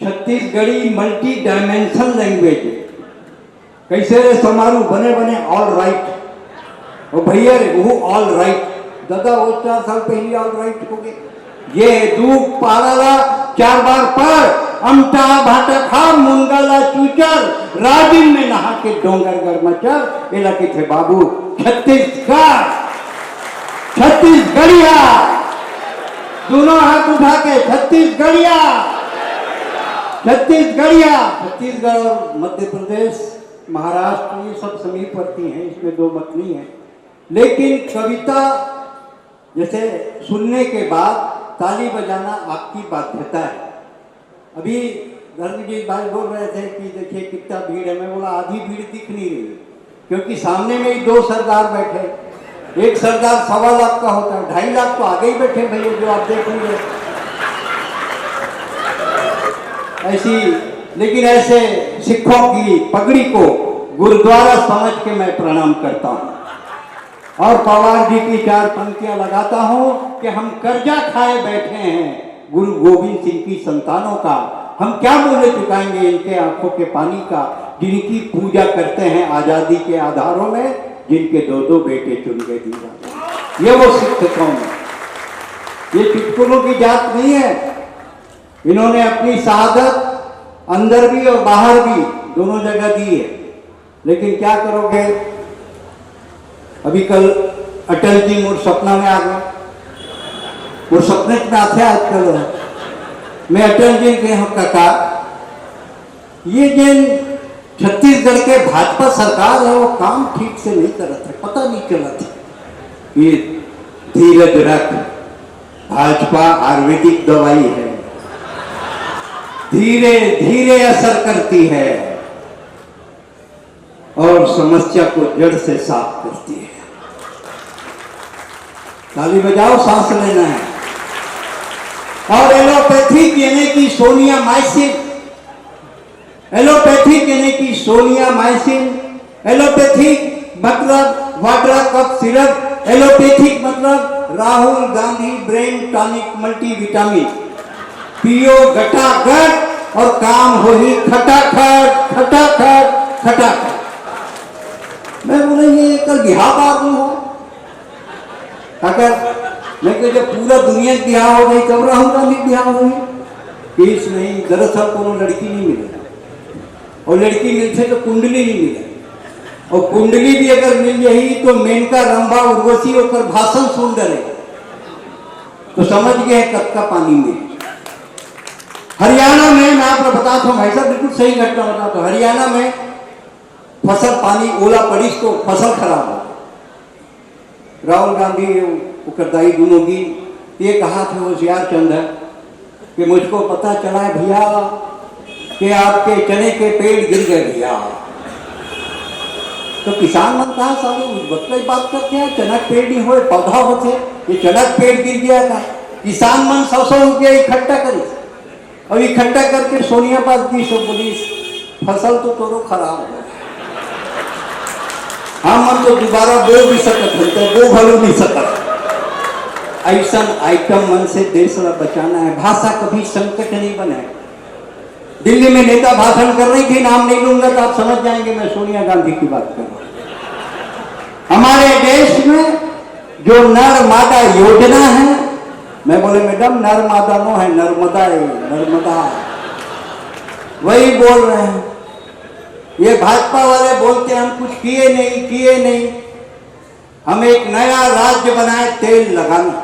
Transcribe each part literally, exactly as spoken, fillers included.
Chhattisgarhi multi dimension language. कैसे रे समारू, बने बने, ऑल राइट। ओ भैया रे, वो ऑल राइट। दादा, वो चार साल पहले ऑल राइट हो गए। ये दू पारा ला चार बार पढ़, अमटा भाटा खा, मुनगा ला चूचर, राजिम में नहा के डोंगर गरमाचर, एला कहिथे बाबू छत्तीसगढ़। छत्तीसगढ़िया, दोनों हाथ उठा के, छत्तीसगढ़िया, छत्तीसगढ़िया। छत्तीसगढ़ और मध्य प्रदेश, महाराष्ट्र, ये सब समीपवर्ती हैं, इसमें दो मत नहीं है। लेकिन कविता जैसे सुनने के बाद ताली बजाना आपकी बाध्यता है। अभी धर्मजीत भाई बोल रहे थे कि देखिए कितना भीड़ है, मैं बोला आधी भीड़ दिख नहीं रही, क्योंकि सामने में ही दो सरदार बैठे। एक सरदार सवा लाख का होता है, ढाई लाख तो आगे ही बैठे भैया, जो आप देख रहे हैं। ऐसी, लेकिन ऐसे सिखों की पगड़ी को गुरुद्वारा समझ के मैं प्रणाम करता हूँ। और पवार जी की चार पंक्तियां लगाता हूं कि हम कर्जा खाए बैठे हैं गुरु गोविंद सिंह की संतानों का। हम क्या मूल्य चुकाएंगे इनके आंखों के पानी का, जिनकी पूजा करते हैं आजादी के आधारों में, जिनके दो दो बेटे चुन गए दीवाने। ये वो सिख कौम है, ये चुटकुलों की जात नहीं है। इन्होंने अपनी शहादत अंदर भी और बाहर भी दोनों जगह दी है। लेकिन क्या करोगे, अभी कल अटल जी मोर सपना में आ गए। मोर सपने में आते आजकल। मैं अटल जी के हम काका, ये जिन छत्तीसगढ़ के भाजपा सरकार है, वो काम ठीक से नहीं करत है, पता नहीं चलत है। ये धीरज रख, भाजपा आयुर्वेदिक दवाई है, धीरे धीरे असर करती है और समस्या को जड़ से साफ करती है। ताली बजाओ, सांस लेना है। और एलोपैथिक यानी कि सोनिया माइसिन, एलोपैथिक यानी कि सोनिया माइसिन, एलोपैथिक मतलब वाड्रा कफ सिरप, एलोपैथिक मतलब Rahul Gandhi brain tonic multivitamin. पियो गटागट और काम होही खटाखट, खटाखट, खटाखट। मैं बोला, ये कल बिहाव आ गई हो। अगर मैं कह, जब पूरा दुनिया के बिहाव हो गई, तब राहुल गांधी के बिहाव हो गई। केस नहीं, दरअसल कोनो लड़की नहीं मिले, और लड़की मिलते तो कुंडली नहीं मिले, और कुंडली भी अगर मिल जाही तो मेनका, रंभा, उर्वशी ओकर भाषण सुन डरे, तो समझ गए कतका पानी में। हरियाणा में, मैं आप बताता हूँ भाई साहब, बिल्कुल सही घटना बताता हूँ। हरियाणा में फसल पानी ओला पड़िस तो फसल खराब हो। राहुल गांधी, ओकर दाई दोनों की ये कहा था होशियार चंद है कि मुझको पता चला है भैया कि आपके चने के पेड़ गिर गए भैया। तो किसान मन कहा, सारे उस वक्त की बात करते हैं, चना के पेड़ नहीं होए, पौधा होते, ये चना के पेड़ गिर गया था। किसान मन सौ सौ रुपया इकट्ठा करे, अब इकट्ठा करके सोनिया पास दी, सब बोली, "फसल तो तोरो खराब हो, हम मन तो दोबारा बो भी सकत हन, तो बो घलो नहीं सकत।" ऐसन आइटम मन से देश ला बचाना है। भाषा कभी संकट नहीं बने। दिल्ली में नेता भाषण कर रही थी, नाम नहीं लूंगा तो आप समझ जाएंगे मैं सोनिया गांधी की बात कर रहा हूं। हमारे देश में जो नर मादा योजना है, मैं बोले, "मैडम, नर मादा नो है, नर्मदा है, नर्मदा।" वही बोल रहे हैं। ये भाजपा वाले बोलते हैं, "हम कुछ किए नहीं, किए नहीं।" हम एक नया राज्य बनाए, तेल लगाना।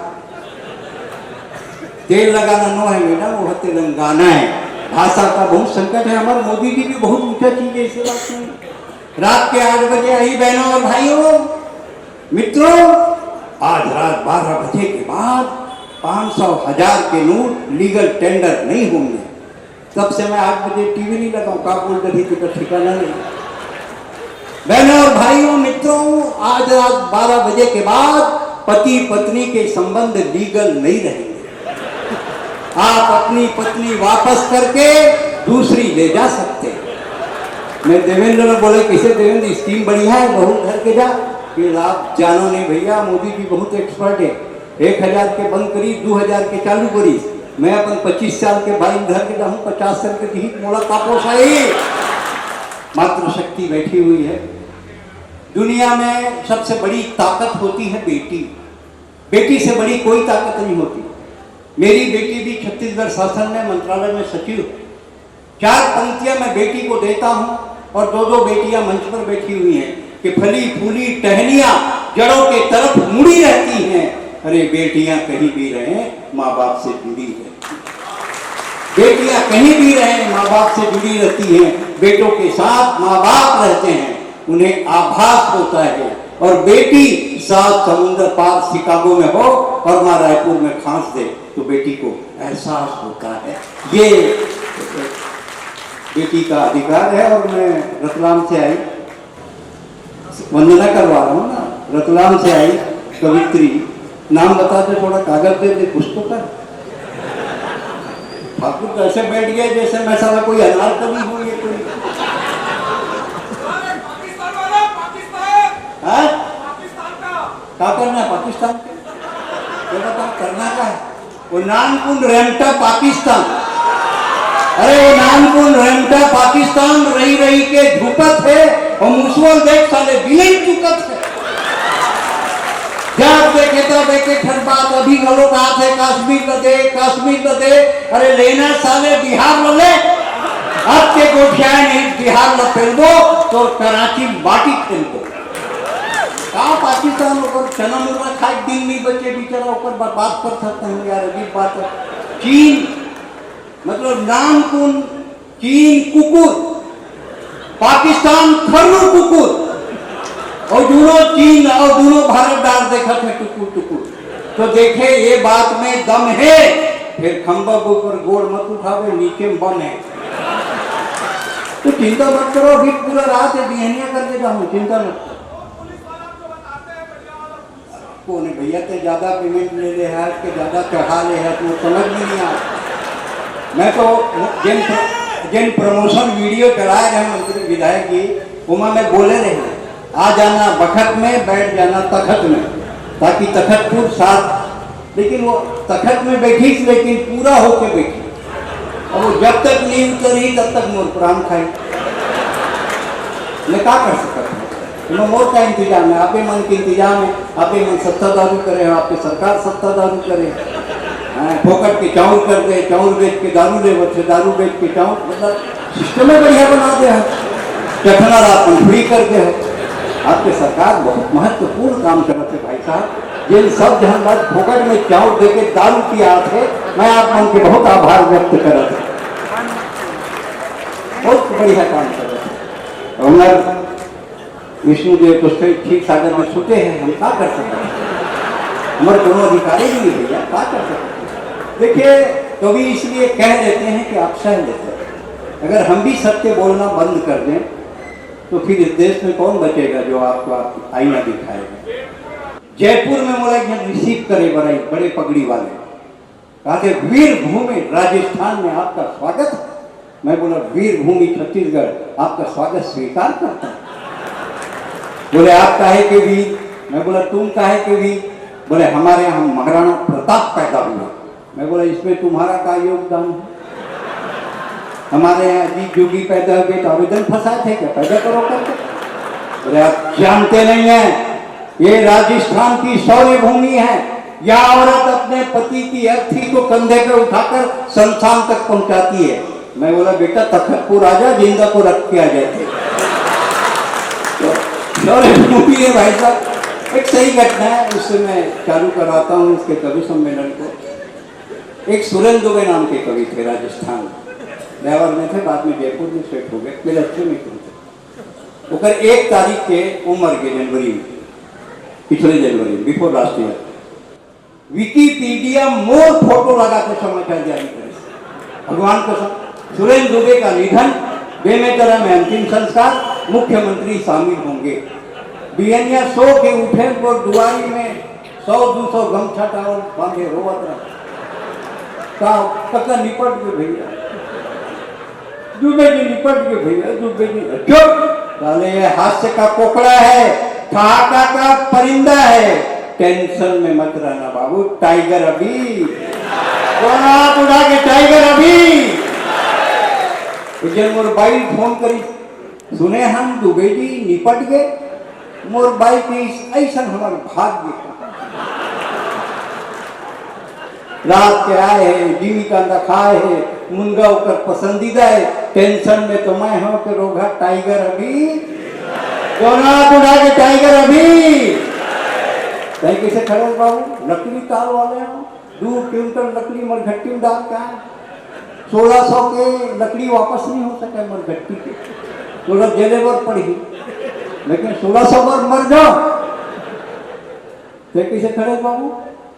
तेल लगाना नो है मैडम, वो है तेलंगाना है। भाषा का बहुत संकट है। हमारे मोदी जी भी बहुत ऊंचा चीज है, ऐसी बात नहीं। रात के आठ बजे आई, बहनों और भाइयों, मित्रों, आज रात बारह बजे के बाद पाँच सौ, हजार के नोट लीगल टेंडर नहीं होंगे। तब से मैं आठ बजे टीवी नहीं लगाऊं, का बोल रही थी, तो ठिकाना नहीं। बहनों और भाइयों, मित्रों, आज रात बारह बजे के बाद पति पत्नी के संबंध लीगल नहीं रहेंगे। आप अपनी पत्नी वापस करके दूसरी ले जा सकते हैं। मैं देवेंद्र ने बोला, "कैसे देवेंद्र, स्कीम बढ़िया है, बहू घर के जा।" ये आप जानो नहीं भैया, मोदी जी बहुत एक्सपर्ट है। एक हजार के बंद करी, दो हजार के चालू करी। मैं अपन पच्चीस साल के भाई घर के जाऊँ, पचास साल के जीत मोला का पोसाई। मातृशक्ति बैठी हुई है। दुनिया में सबसे बड़ी ताकत होती है बेटी। बेटी से बड़ी कोई ताकत नहीं होती। मेरी बेटी भी छत्तीसगढ़ शासन में मंत्रालय में सचिव। चार पंक्तियां मैं बेटी को देता हूं और दो दो बेटियां मंच पर बैठी हुई हैं कि फली फूली टहनियां जड़ों के तरफ मुड़ी रहती हैं। अरे, बेटियां कहीं भी रहें, माँ बाप से जुड़ी रहती हैं। बेटियां कहीं भी रहें, माँ बाप से जुड़ी रहती हैं। बेटों के साथ माँ बाप रहते हैं, उन्हें आभास होता है। और बेटी सात समुंदर पार शिकागो में हो और माँ रायपुर में खांस दे, तो बेटी को एहसास होता है। ये बेटी का अधिकार है। और मैं रतलाम से आई, वंदना करवा रहा हूँ ना, रतलाम से आई कवित्री, नाम बता दे, थोड़ा कागज दे दे, कुछ तो कर। ठाकुर तो ऐसे बैठ गए जैसे मैं साला कोई अनारकली हूँ, ये कोई। हाँ? का करना है पाकिस्तान के? ये बताओ, करना का है? वो नानकुन रेमटा पाकिस्तान। अरे, वो नानकुन रेमटा पाकिस्तान रही रही के झुकत है, और मुसवल देख साले बिलई चुकत है। जब देखे तब एक एक ठन बात, अभी घलो बात है, कश्मीर ल दे, कश्मीर ल दे। अरे, लेना साले बिहार ल ले। अब के गोठियाए नहीं, बिहार ल पेलबो, तो कराची माटी खेलबो। का पाकिस्तान ओकर चना मुर्रा खाए के दिन नहीं बचे, बेचारा ओकर बर्बाद कर सकते हैं यार, अजीब बात है। चीन, मतलब नानकुन चीन कुकुर, पाकिस्तान खर्रू कुकुर, और दोनों चीन और दोनों भारत डार देखत है टुकुर टुकुर। तो देखे, ये बात में दम है, फिर खंबा के ऊपर गोड़ मत उठावे, नीचे में बम है। तो चिंता मत करो, अभी पूरा रात है, बिहनिया करके जाऊँ, चिंता मत करो। कौन है भैया, ते ज्यादा पेमेंट ले ले है, के ज्यादा चढ़ा ले है, तो समझ में नहीं आ। मैं तो जिन जिन प्रमोशन वीडियो चढ़ाए रहे मंत्री विधायक जी, ओमा मैं बोले रहे, आ जाना बखत में, बैठ जाना तखत में, ताकि तखतपुर साथ, लेकिन वो तखत में बैठी, लेकिन पूरा होके बैठी। अब वो जब तक नहीं उतरी, तब तक मोर प्राण खाई। मैं का कर सकता हूँ? एमा मोर का इंतजाम है, आपे मन के इंतजाम है, आपे मन सत्ता दारू करे हो, आपके सरकार सत्ता दारू करे। हाँ, फोकट के चाउर कर दे, चाउर बेच के दारू ले, बच्चे दारू बेच के चाउर, मतलब सिस्टम ही बढ़िया बना दे है। चखना रात में फ्री कर दे है। आपके सरकार बहुत महत्वपूर्ण काम करत है भाई साहब। जिन सब झन ला फोकट में चाउर दे के दारू पियात है, मैं आप मन के बहुत आभार व्यक्त करत है। बहुत बढ़िया काम करत है। हमार विष्णु देव तो सही क्षीर सागर में छूटे हैं, हम का कर सकते हैं? हमारे कोनो अधिकारी नहीं है भैया, का कर सकते हैं? देखिए, कवि इसलिए कह देते हैं कि आप सह लेते हैं। अगर हम भी सत्य बोलना बंद कर दें, तो फिर इस देश में कौन बचेगा जो आपको आप आईना दिखाएगा? जयपुर में मोला एक झन रिसीव करे बर आई, बड़े पगड़ी वाले। कहा थे, "वीर भूमि राजस्थान में आपका स्वागत है।" मैं बोला, "वीर भूमि छत्तीसगढ़ आपका स्वागत स्वीकार करता है।" बोले, "आप काहे के वीर?" मैं बोला, "तुम काहे के वीर?" बोले, "हमारे यहाँ महाराणा प्रताप पैदा हुआ।" मैं बोला, "इसमें तुम्हारा का योगदान है? हमारे यहाँ अजीत जोगी पैदा हुए तो आवेदन फंसाए थे क्या, पैदा करो करके?" बोले, "आप जानते नहीं हैं, ये राजस्थान की शौर्य भूमि है। यह औरत अपने पति की अर्थी को कंधे पे उठाकर शमशान तक पहुंचाती है।" मैं बोला, "बेटा, तखतपुर आ जा, जिंदा को रख के आ जाते।" तो शौर्य भूमि है भाई साहब। एक सही घटना है, उससे मैं चालू करवाता हूँ इसके कवि सम्मेलन को। एक सुरेंद्र दुबे नाम के कवि थे राजस्थान, ब्यावर में थे, बाद में जयपुर में सेट हो गए, मेरे अच्छे मित्र थे। ओकर एक तारीख के वो मर गए जनवरी में, पिछले जनवरी में, बिफोर लास्ट ईयर। विकिपीडिया मोर फोटो लगा के समाचार जारी करे। भगवान कसम, सुरेंद्र दुबे का निधन, बेमेतरा में अंतिम संस्कार, मुख्यमंत्री शामिल होंगे। बिहनिया सो के उठे, वो दुआरी में सौ दो सौ गमछा टावल बांधे रोवत रहा। का, कका निपट गए भैया। दुबे जी निपट गए भैया, दुबे जी। चुप! साले, ये हास्य का कोकड़ा है, ठहाका का परिंदा है। टेंशन में मत रहना बाबू, टाइगर अभी कौन हाथ उठा के टाइगर अभी? एक जन मोर बाई फोन करी, सुने हम दुबे जी निपट गए। मोर बाई कहिस, ऐसन हमर भाग्य हे। रात के आए हे, जिमी कांदा खाए हे, मुनगा ओकर पसंदीदा हे। टेंशन में तो मैं हूं के रोगहा टाइगर अभी। कौन हाथ उठा के टाइगर अभी? तैं कैसे खड़े हो बाबू? लकड़ी ताल वाले हो। दू क्विंटल लकड़ी मरघट्टी में डाल का, सोलह सौ के लकड़ी वापस नहीं हो सके मरघट्टी के, थोड़ा जले बर पड़ी, लेकिन सोलह सौ बर मर जाओ। फिर कैसे खड़े बाबू?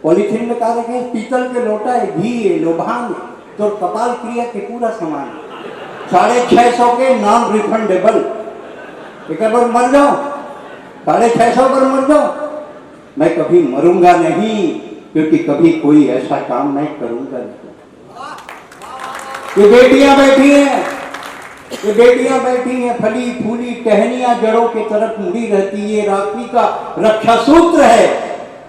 पॉलीथीन में का रखे? पीतल के लोटा हे, घी हे, लोबान हे, तोर कपाल क्रिया के पूरा सामान हे। साढ़े छह सौ के non refundable, एक बार मर जाओ, साढ़े छह सौ बर मर जाओ। मैं कभी मरूंगा नहीं, क्योंकि कभी कोई ऐसा काम मैं करूंगा नहीं। ये बेटियां बैठी हैं, ये बेटियां बैठी हैं, फली फूली टहनियां जड़ों की तरफ मुड़ी रहती है। राखी का रक्षा सूत्र है,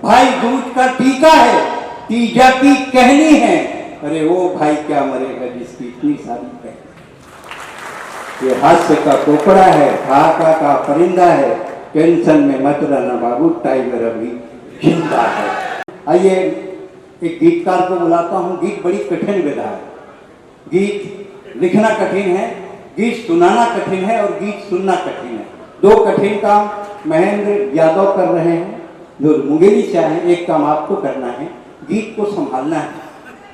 भाई दूज का टीका है, तीजा की कहनी है। अरे वो भाई क्या मरेगा जिसकी इतनी सारी बहन। ये हास्य का कोकड़ा है, ठहाका का परिंदा है। टेंशन में मत रहना बाबू, टाइगर अभी जिंदा है। आइए, एक गीतकार को बुलाता हूँ। गीत बड़ी कठिन विधा है। गीत लिखना कठिन है, गीत सुनाना कठिन है और गीत सुनना कठिन है। दो कठिन काम महेंद्र यादव कर रहे हैं, जो मुंगेली से आए हैं। एक काम आपको करना है, गीत को संभालना है,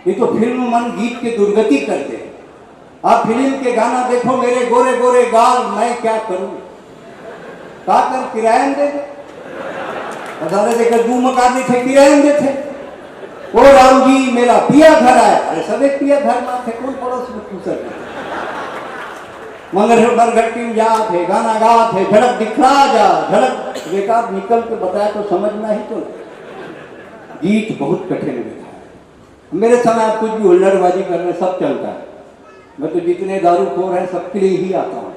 नहीं तो फिल्म मन गीत की दुर्गति कर दे। आप फिल्म के गाना देखो, मेरे गोरे गोरे गाल, मैं क्या करूं, का कर किराया दे दे। अदालत देकर दू मकान नहीं थे, किराया देते। ओ राम जी, मेरा पिया घर आया। अरे, सब एक पिया घर में थे, कौन पड़ोस में पूछा? मगर मरघट्टी में जात है, गाना गात है, झड़क दिखला जा, झड़क बेकार निकल के बताया तो समझ में ही तो। गीत बहुत कठिन विधा है। मेरे समय आप कुछ भी हुल्लड़बाजी कर रहे, सब चलता है। मैं तो जितने दारूखोर हैं, सबके लिए ही आता हूँ।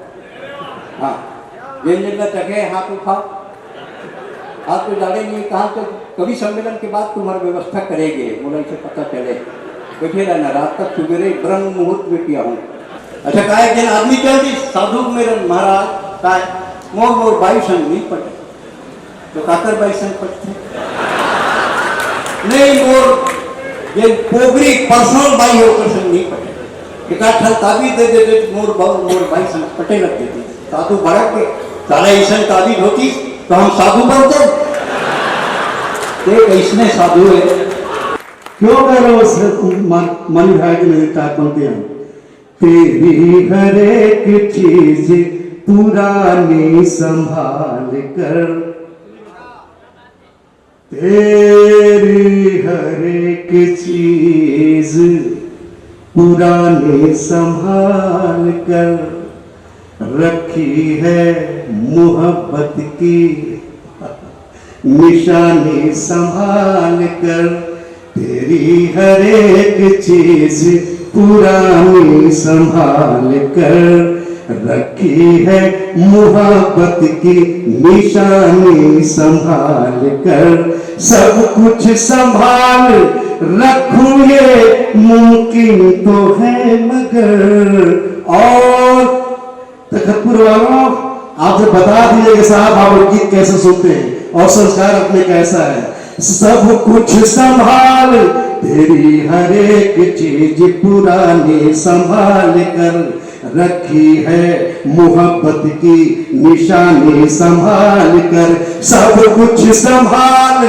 हाँ, जिन जिन का चखे, हाथ उठाओ। आप तो जाने नहीं कहा, तो कवि सम्मेलन के बाद तुम्हारी व्यवस्था करेंगे, बोला, इसे पता चले। बैठे रहना, रात तक सुबेरे ब्रह्म मुहूर्त में पिया हूँ। अच्छा, का एक जन आदमी चल दी, साधु मेरे महाराज, का मोर मोर बाई संग नहीं पटे। तो काकर बाई संग पटथे? नहीं, मोर ये पोगरी पर्सनल बाई हे, ओकर संग नहीं पटे। एकाध ठन ताबीज दे देते तो मोर बाऊ, मोर बाई संग पटे लग देती। साधु भड़क के, साला ऐसन ताबीज होती तो हम साधु बनते। देख, इसने साधु है। क्यों करो मन, मन भाई की नजर टाइप बनते हैं। तेरी हर एक चीज पुरानी संभाल कर, तेरी हर एक चीज पुरानी संभाल कर, रखी है मोहब्बत की निशानी संभाल कर, तेरी हर एक चीज पुरानी संभाल कर, रखी है मोहब्बत की निशानी संभाल कर। सब कुछ संभाल रखूं ये मुमकिन तो है मगर। और तखतपुर वालों, आप जब बता दीजिए कि साहब आप लोग गीत कैसे सुनते हैं और संस्कार अपने कैसा है। सब कुछ संभाल, तेरी हर एक चीज पुरानी संभाल कर, रखी है मोहब्बत की निशानी संभाल कर। सब कुछ संभाल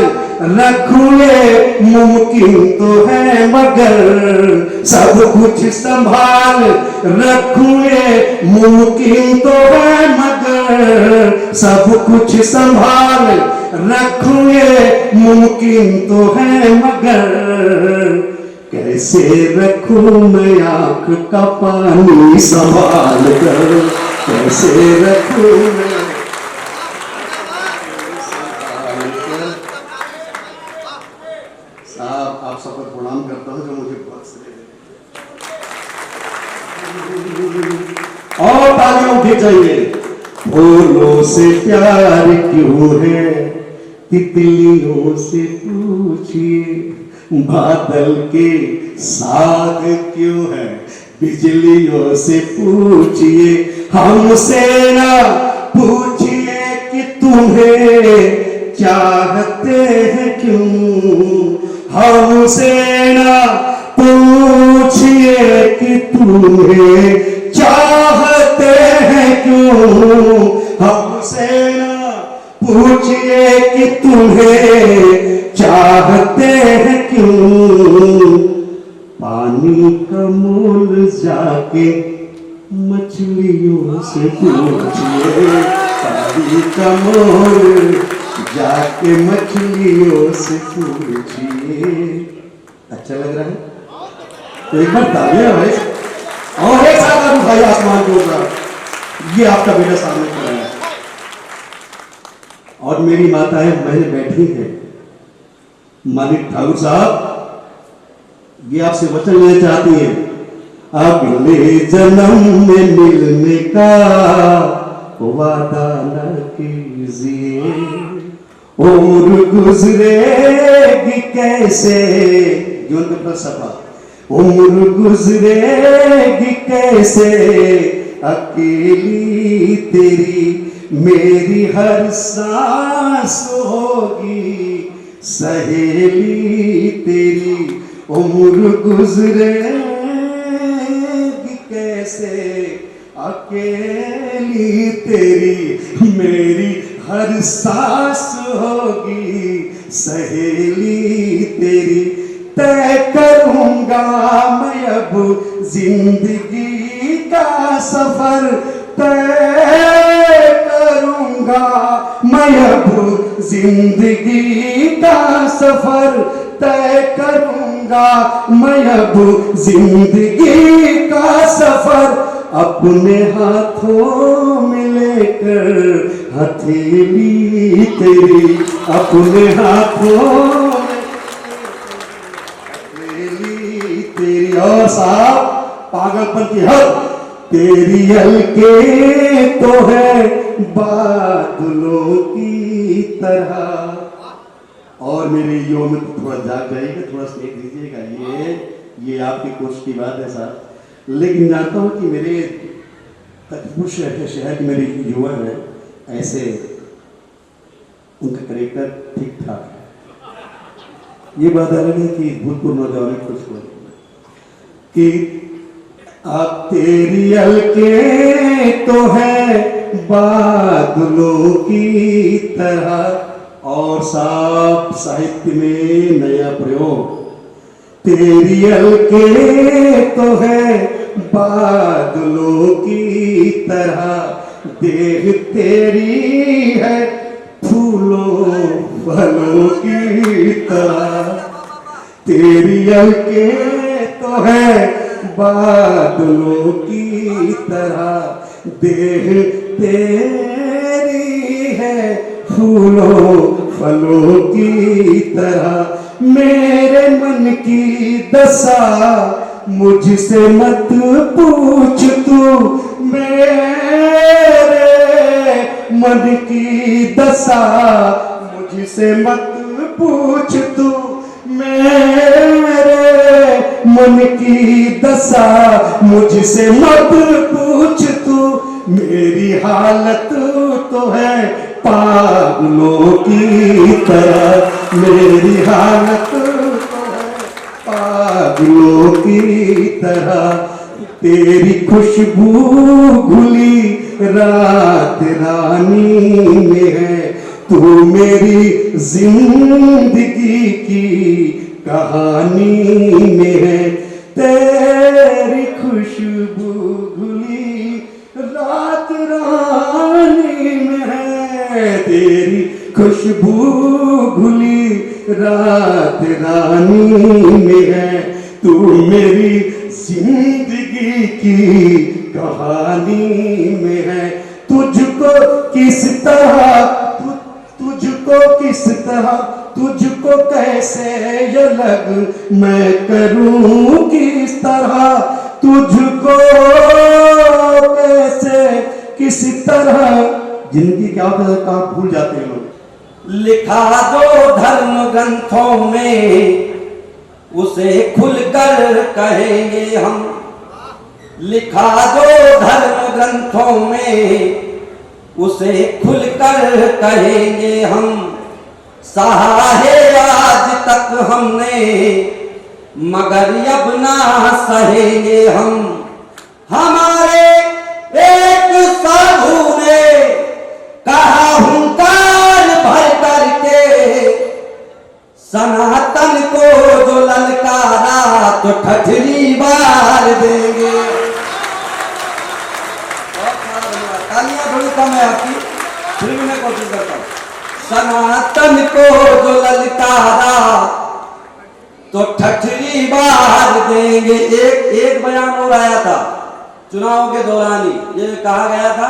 रखूं ये मुमकिन तो है मगर, सब कुछ संभाल रखूं ये मुमकिन तो है मगर, सब कुछ संभाल रखूं ये मुमकिन तो है मगर, कैसे रखूं मैं आंख का पानी संभाल कर, कैसे रखूं मैं संभाल कर। साहब, आप सबको प्रणाम करता हूं जो मुझे बहुत स्नेह देते हैं। और तालियां उठनी चाहिए। फूलों से प्यार क्यों है, तितलियों से पूछिए, बादल के साथ क्यों है, बिजलियों से पूछिए, हमसे ना पूछिए कि तुम्हें चाहते हैं क्यों, हमसे ना पूछिए कि तुम्हें चाहते हैं क्यों, हमसे ना पूछिए कि तुम्हें चाहते हैं क्यों। पानी का मोल जाके मछलियों से पूछिए, पानी का मोल जाके मछलियों से पूछिए। अच्छा लग रहा है? तो एक बार तालियां भाई। और एक साथ आप उठाइए आसमान के ऊपर। ये आपका बेटा सामने खड़ा है। और मेरी माताएं महल बैठी हैं। मानिक ठाकुर साहब, ये आपसे वचन लेना चाहती हैं, अगले जन्म में मिलने का वादा न कीजिए। उम्र गुजरेगी कैसे, जीवन का फलसफा, उम्र गुजरेगी कैसे अकेली तेरी, मेरी हर सांस होगी सहेली तेरी। उम्र गुजरेगी कैसे अकेली तेरी, मेरी हर सांस होगी सहेली तेरी। तय करूंगा मैं अब जिंदगी का सफर, तय करूंगा मैं अब जिंदगी का सफर, तय करूंगा मैं अब जिंदगी का सफर। अपने हाथों में लेकर हथेली तेरी, अपने हाथों में हथेली तेरी। और साहब, पागलपन की हद, तेरी अलके तो है बादलों की तरह। और मेरे युवा मित्र थोड़ा जाग जाइएगा, थोड़ा स्नेह दीजिएगा। ये ये आपकी कोशिश की बात है साहब, लेकिन जानता हूँ कि मेरे कटपुर शहर शहर के मेरे युवा हैं, ऐसे उनका करेक्टर ठीक ठाक है। ये बात अलग है कि भूतपूर्व नौजवान खुश हो कि आप तेरी अलके तो है बादलों की तरह। और साहब, साहित्य में नया प्रयोग, तेरी अलके तो है बादलों की तरह, देह तेरी है फूलों फलों की तरह। तेरी अलके तो है बादलों की तरह, देह तेरी है फूलों फलों की तरह। मेरे मन की दशा मुझसे मत पूछ तू, मेरे मन की दशा मुझसे मत पूछ तू, मेरे मन की दशा मुझसे मत पूछ तू। मेरी हालत तो है पागलों की तरह, मेरी हालत तो है पागलों की तरह। तेरी खुशबू घुली रात रानी में है, तू मेरी जिंदगी की कहानी में है। तेरी खुशबू घुली रात रानी में है, तेरी खुशबू घुली रात रानी में है, तू मेरी जिंदगी की कहानी में है। तुझको किस तरह, तु, तुझको किस तरह, तुझको कैसे अलग मैं करूं किस तरह, तुझको कैसे किस तरह। जिंदगी क्या होता है, कहाँ भूल जाते हैं लोग। लिखा दो धर्म ग्रंथों में उसे खुलकर कहेंगे हम, लिखा जो धर्म ग्रंथों में, उसे खुलकर कहेंगे हम। सहा है आज तक हमने, मगर अब ना सहेंगे हम। हमारे एक साधु ने कहा हुंकार भर करके, सनातन को जो ललकारा तो ठठरी बार देंगे। बहुत सारा धन्यवाद। तालियां थोड़ी कम है आपकी, फिर भी मैं कोशिश करता हूँ। सनातन को जो ललकारा तो ठठरी बार देंगे। एक एक बयान और आया था चुनाव के दौरान ही, ये कहा गया था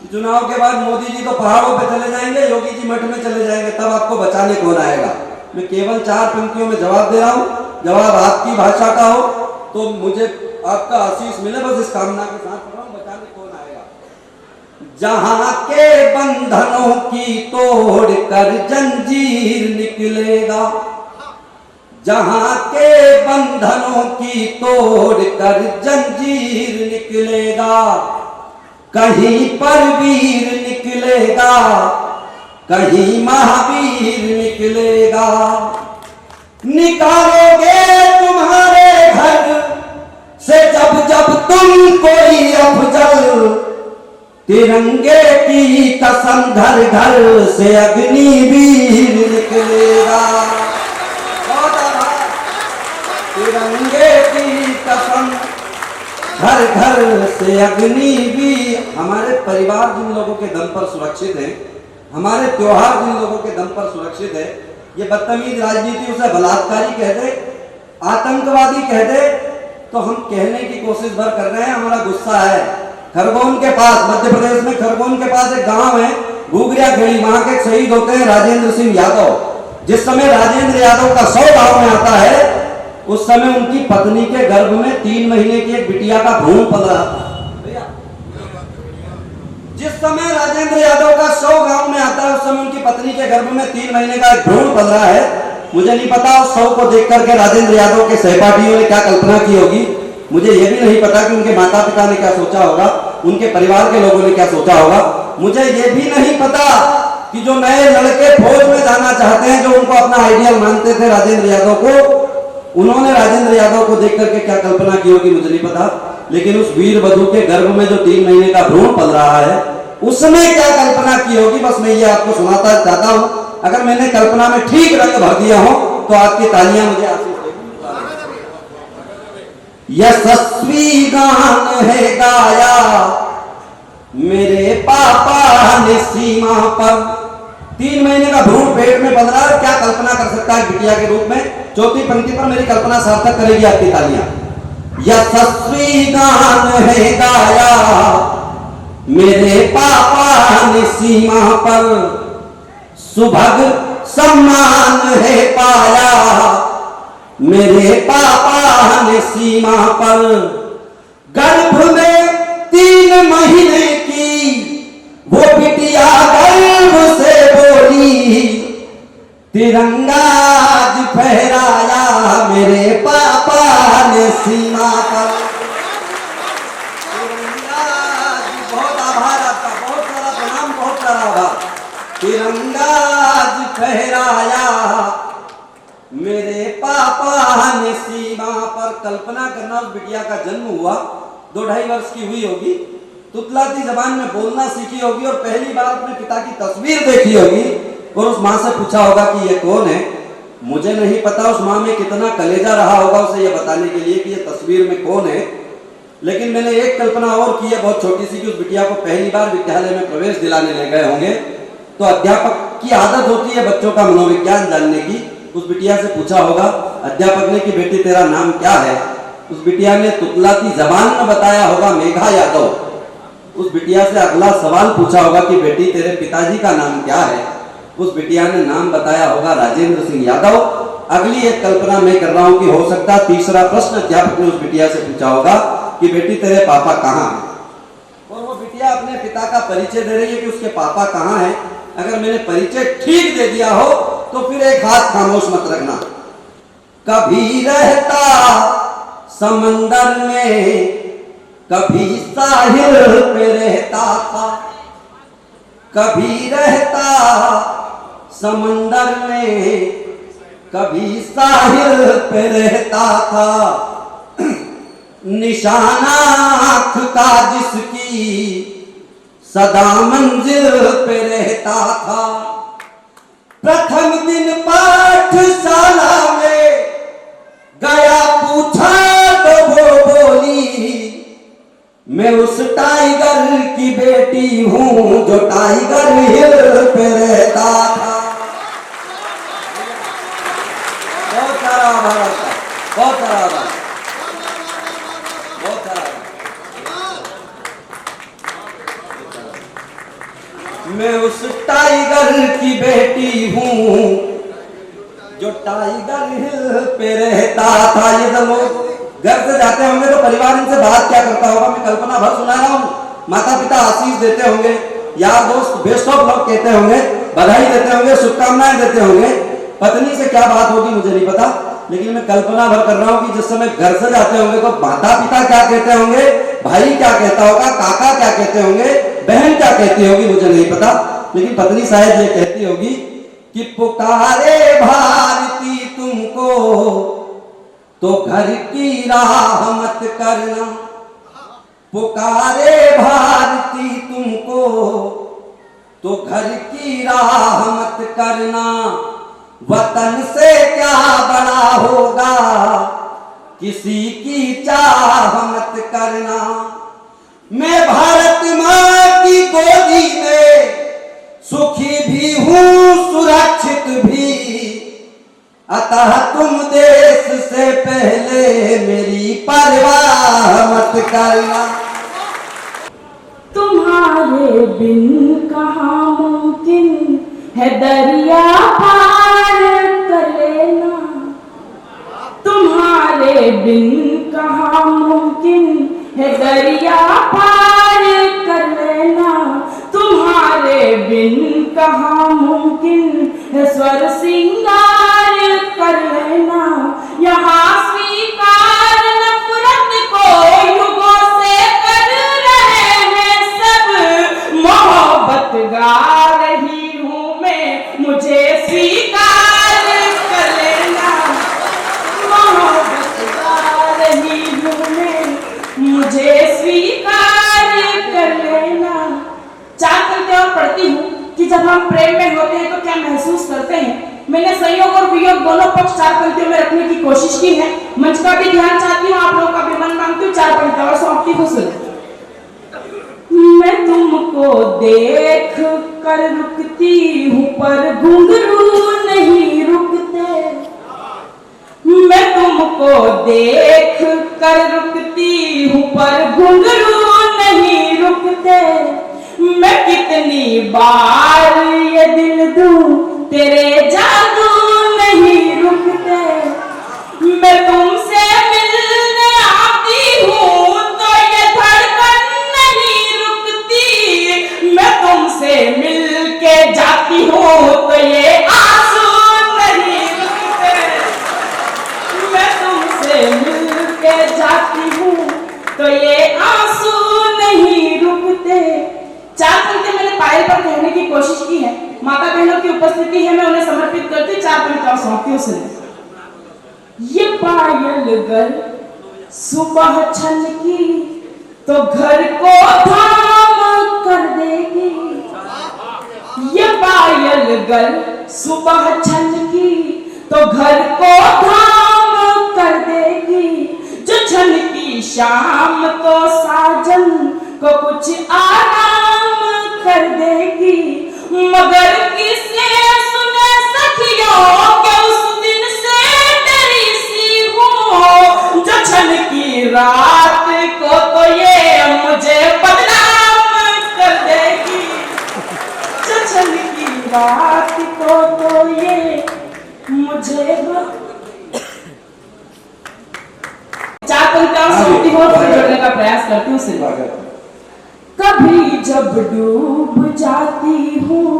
कि चुनाव के बाद मोदी जी तो पहाड़ों पे चले जाएंगे, योगी जी मठ में चले जाएंगे, तब आपको बचाने कौन आएगा। मैं केवल चार पंक्तियों में जवाब दे रहा हूँ। जवाब आपकी भाषा का हो तो मुझे आपका आशीष मिले, बस इस कामना के साथ कर रहा हूँ, बचाने कौन आएगा। जहां के बंधनों की तोड़ कर जंजीर निकलेगा, जहां के बंधनों की तोड़ कर जंजीर निकलेगा, कहीं परवीर निकलेगा, कहीं महावीर निकलेगा। निकालोगे तुम्हारे घर से जब जब तुम कोई अफजल, तिरंगे की कसम घर घर से अग्निवीर निकलेगा। बहुत आभार। तिरंगे की कसम घर घर से अग्निवीर। हमारे परिवार जिन लोगों के दम पर सुरक्षित हैं, हमारे त्योहार जिन लोगों के दम पर सुरक्षित है, ये बदतमीज राजनीति उसे बलात्कारी कह दे, आतंकवादी कह दे, तो हम कहने की कोशिश भर कर रहे हैं। हमारा गुस्सा है। खरगोन के पास, मध्य प्रदेश में खरगोन के पास एक गांव है घूघरिया खेड़ी, वहां के शहीद होते हैं राजेंद्र सिंह यादव। जिस समय राजेंद्र यादव का शव गांव में आता है, उस समय उनकी पत्नी के गर्भ में तीन महीने की एक बिटिया का भ्रूण पल रहा था। जिस समय राजेंद्र यादव का शव गांव में आता है, उस समय उनकी पत्नी के गर्भ में तीन महीने का एक भ्रूण पल रहा है। मुझे नहीं पता उस शव को देख करके राजेंद्र यादव के सहपाठियों ने क्या कल्पना की होगी। मुझे यह भी नहीं पता कि उनके माता पिता ने क्या सोचा होगा, उनके परिवार के लोगों ने क्या सोचा होगा। मुझे यह भी नहीं पता कि जो नए लड़के फौज में जाना चाहते हैं, जो उनको अपना आइडियल मानते थे राजेंद्र यादव को, उन्होंने राजेंद्र यादव को देख करके क्या कल्पना की होगी, मुझे नहीं पता। लेकिन उस वीर वधू के गर्भ में जो तीन महीने का भ्रूण पल रहा है, उसने क्या कल्पना की होगी, बस मैं ये आपको सुनाता चाहता हूं। अगर मैंने कल्पना में ठीक रंग भर दिया हो तो आपकी तालियां मुझे आशीष देगी। यशस्वी गान है गाया मेरे पापा ने सीमा पर। तीन महीने का भ्रूण पेट में बंध रहा है, क्या कल्पना कर सकता है बिटिया के रूप में। चौथी पंक्ति पर मेरी कल्पना सार्थक करेगी आपकी तालियां। यशस्वी गान है गाया मेरे पापा ने सीमा पर, सुभग सम्मान है पाया मेरे पापा ने सीमा पर। गर्भ में तीन महीने की वो बिटिया गर्व से बोली, तिरंगा आज फहराया मेरे पापा ने सीमा पर। तिरंगा आज, बहुत आभार आपका, बहुत सारा प्रणाम, बहुत सारा आभार। तिरंगा आज फहराया मेरे पापा ने सीमा पर। कल्पना करना, उस बिटिया का जन्म हुआ, दो ढाई वर्ष की हुई होगी, तुतलाती जबान में बोलना सीखी होगी और पहली बार अपने पिता की तस्वीर देखी होगी और उस माँ से पूछा होगा कि ये कौन है। मुझे नहीं पता उस माँ में कितना कलेजा रहा होगा उसे ये बताने के लिए कि ये तस्वीर में कौन है। लेकिन मैंने एक कल्पना और की है, बहुत छोटी सी, कि उस बिटिया को पहली बार विद्यालय में प्रवेश दिलाने ले गए होंगे तो अध्यापक की आदत होती है बच्चों का मनोविज्ञान जानने की। उस बिटिया से पूछा होगा अध्यापक ने कि बेटी, तेरा नाम क्या है? उस बिटिया ने तुतलाती जबान में बताया होगा, मेघा यादव। उस बिटिया से अगला सवाल पूछा होगा कि बेटी, तेरे पिताजी का नाम क्या है? उस बिटिया ने नाम बताया होगा राजेंद्र सिंह यादव। अगली एक कल्पना मैं कर रहा हूं कि हो सकता है तीसरा प्रश्न अध्यापक ने उस बिटिया से पूछा होगा कि बेटी, तेरे पापा कहाँ हैं? और वो बिटिया अपने पिता का परिचय दे रही है कि उसके पापा कहाँ हैं। अगर मैंने परिचय ठीक दे दिया हो तो फिर एक हाथ खामोश मत रखना। कभी रहता समंदर में, कभी साहिल पे रहता था। कभी रहता समंदर में, कभी साहिल पे रहता था। निशाना आंख का जिसकी, सदा मंजिल पे रहता था। प्रथम दिन पाठशाला में गया, पूछा तो वो बोली, मैं उस टाइगर की बेटी हूँ जो टाइगर हिल पे रहता था। बहुत सारा आभार आपका, बहुत सारा आभार, बहुत सारा आभार। मैं उस टाइगर की बेटी हूँ जो टाइगर हिल पे रहता था। ये सब लोग घर से जाते होंगे तो परिवार इनसे बात क्या करता होगा, मैं कल्पना भर सुना रहा हूँ। माता पिता आशीष देते होंगे, यार दोस्त बेस्ट ऑफ लक कहते होंगे, बधाई देते होंगे, शुभकामनाएं देते होंगे। पत्नी से क्या बात होगी मुझे नहीं पता, लेकिन मैं कल्पना भर कर रहा हूँ कि जिस समय घर से जाते होंगे तो माता पिता क्या कहते होंगे, भाई क्या कहता होगा, काका क्या कहते होंगे, बहन क्या कहती होगी, मुझे नहीं पता, लेकिन पत्नी शायद ये कहती होगी कि पुकारे भारती तुमको तो घर की राह मत करना, पुकारे भारती तुमको तो घर की राह मत करना। वतन से क्या बड़ा होगा, किसी की चाह मत करना। मैं भारत माँ की गोदी में सुखी भी हूँ, सुरक्षित भी। अतः तुम देश से पहले मेरी परवाह मत करना। तुम्हारे बिन कहाँ मुमकिन है दरिया पार कर लेना। तुम्हारे बिन कहाँ मुमकिन है दरिया पार कर लेना। तुम्हारे बिन कहाँ मुमकिन है स्वर सिंगार कर लेना। यहाँ स्वीकार नफरत को युगों से कर रहे हैं सब, मोहब्बत गा रही हूँ मैं, मुझे स्वीकार कर लेना। मोहब्बत गा रही हूँ मैं, मुझे स्वीकार कर लेना। चार पंक्तियां और पढ़ती हूँ कि जब हम प्रेम में होते हैं तो क्या महसूस करते हैं। मैंने संयोग और वियोग दोनों पक्ष चार पंक्तियों में रखने की कोशिश की है। मंच का भी ध्यान चाहती हूँ, आप लोगों का भी मन मांगती हूँ, चार पंक्तियां और सौंपती हूँ, सुनो। मैं तुमको देख कर रुकती हूँ पर घुंघरू नहीं रुकते। मैं तुमको देख कर रुकती हूँ पर घुंघरू नहीं रुकते। मैं कितनी बार ये दिल दूँ, तेरे जादू नहीं रुकते। मैं तुमसे मिलने आती हूँ तो ये धड़कन नहीं रुकती। मैं तुमसे मिल के जाती हूँ तो ये आंसू नहीं रुकते। मैं तुमसे मिल के जाती हूँ तो ये आंसू नहीं रुकते। चार पंक्ति मैंने पायल पर कहने की कोशिश की है। माता बहनों की उपस्थिति है, मैं उन्हें समर्पित करती हूँ। चार पंक्ति और सौंपती हूँ, सुने। ये पायल गर सुबह छनकी तो घर को धाम कर देगी। ये पायल गर सुबह छनकी तो घर को धाम कर देगी। जो छनकी शाम तो साजन को कुछ आराम कर देगी। मगर किसे सुने सखियों के उस दिन से डरी सी हूँ। जो छनकी रात को तो ये मुझे बदनाम कर देगी। जो छनकी रात को तो ये मुझे ब- चार पंक्तियां और हाँ जी, सौंपती हूँ और फिर जोड़ने का प्रयास करती हूँ, सुनो। कभी जब डूब जाती हूँ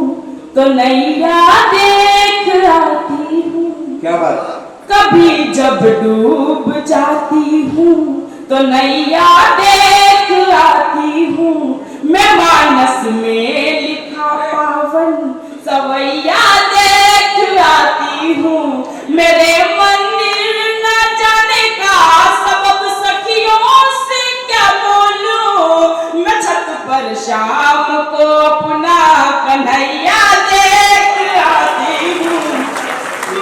तो नैया देख आती हूँ। क्या बात। कभी जब डूब जाती हूँ तो नैया देख आती हूँ, मैं मानस में लिखा पावन सवैया देख आती हूँ। मेरे मंदिर न जाने का सबब सखियों से क्या बोलूं, मैं छत पर शाम को अपना कन्हैया देख आती हूँ।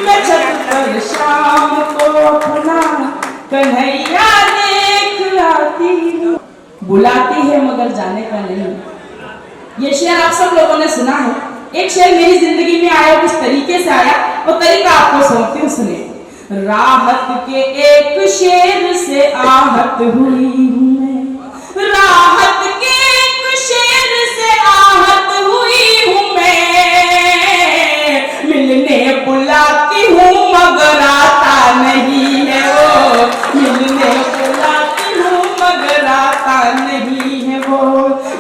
मैं छत पर शाम को अपना कन्हैया देख आती हूँ। बुलाती है मगर जाने का नहीं। ये शेर आप सब लोगों ने सुना है। एक शेर मेरी जिंदगी में आया, किस तरीके से आया, वो तरीका आपको सौंपती हूँ, सुनिए। राहत के एक शेर से आहत हुई हूँ मैं, राहत के एक शेर से आहत हुई हूँ मैं। मिलने बुलाती हूँ मगर आता नहीं है वो, मिलने बुलाती हूँ मगर आता नहीं है वो,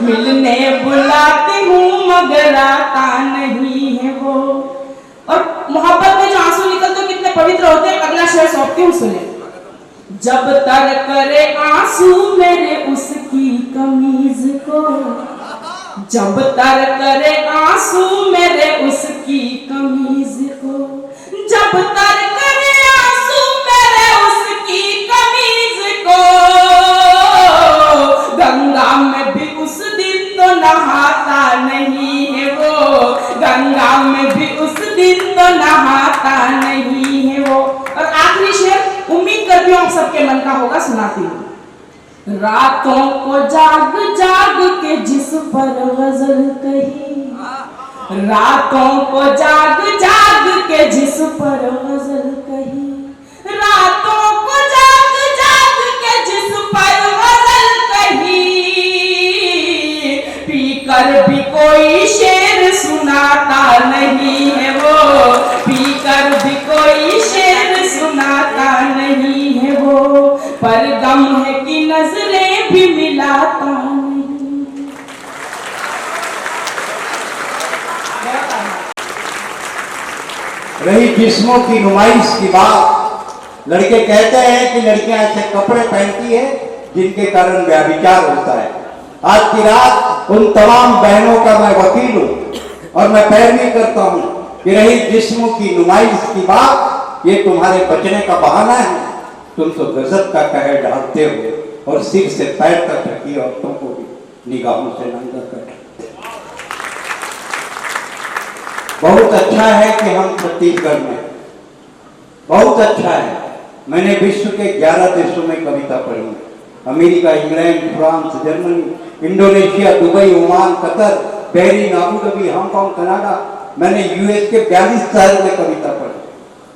मिलने बुलाती हूँ मगर आता नहीं है वो। और मोहब्बत में जो आंसू निकलते हैं, कितने पवित्र होते हैं। अगला शेर सौंपती हूँ, सुने। जब तर करे आंसू मेरे उसकी कमीज को, जब तर करे आंसू मेरे उसकी कमीज को, जब तर करे आंसू मेरे उसकी कमीज को, गंगा में भी उस दिन तो नहाता नहीं है वो, गंगा में भी उस दिन तो नहाता नहीं है वो। और आखिरी शेर, उम्मीद करती हूँ आप सबके मन का होगा, सुनाती हूँ। रातों को जाग जाग के जिस पर गजल कही, रातों को जाग जाग के जिस पर गजल कही, रातों को जाग जाग के जिस पर गजल कही, पीकर भी कोई शेर सुनाता नहीं है वो, पीकर भी कोई शेर सुनाता नहीं है वो, पर गम है कि नजरें भी मिलाता नहीं। रही जिस्मों की नुमाइश की बात, लड़के कहते हैं कि लड़कियां ऐसे कपड़े पहनती है जिनके कारण व्यभिचार होता है। आज की रात उन तमाम बहनों का मैं वकील हूँ और मैं पैरवी करता हूँ कि रही जिस्मों की नुमाइश की बात, ये तुम्हारे बचने का बहाना है। तुम तो गजब का कहर ढालते हो और सिर से पैर तक ढकी औरतों को भी निगाहों से नंगा कर डालते हो। बहुत अच्छा है कि हम छत्तीसगढ़ में, बहुत अच्छा है। मैंने विश्व के ग्यारह देशों में कविता पढ़ी, America, England, France, Germany, Indonesia, Dubai, Oman, Qatar, Bahrain, Abu Dhabi, Hong Kong, Canada. मैंने यूएस के बयालीस शहर में कविता पढ़ी,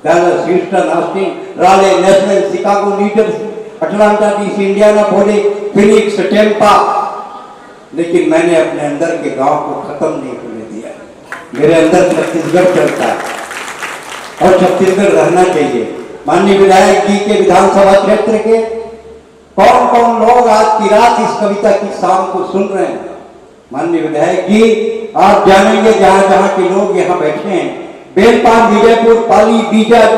डैलस, ह्यूस्टन, ऑस्टिन, राले, नेशनल, Chicago, New Jersey, Atlanta DC, Indianapolis, Phoenix, Tampa. लेकिन मैंने अपने अंदर के गांव को खत्म नहीं होने दिया। मेरे अंदर छत्तीसगढ़ चलता है और छत्तीसगढ़ रहना चाहिए। माननीय विधायक जी के विधानसभा क्षेत्र के कौन कौन लोग आज की रात इस कविता की शाम को सुन रहे हैं? माननीय विधायक जी, आप जानेंगे, जहां जहां के लोग यहां बैठे हैं, बेलपान, विजयपुर, पाली, बीजद,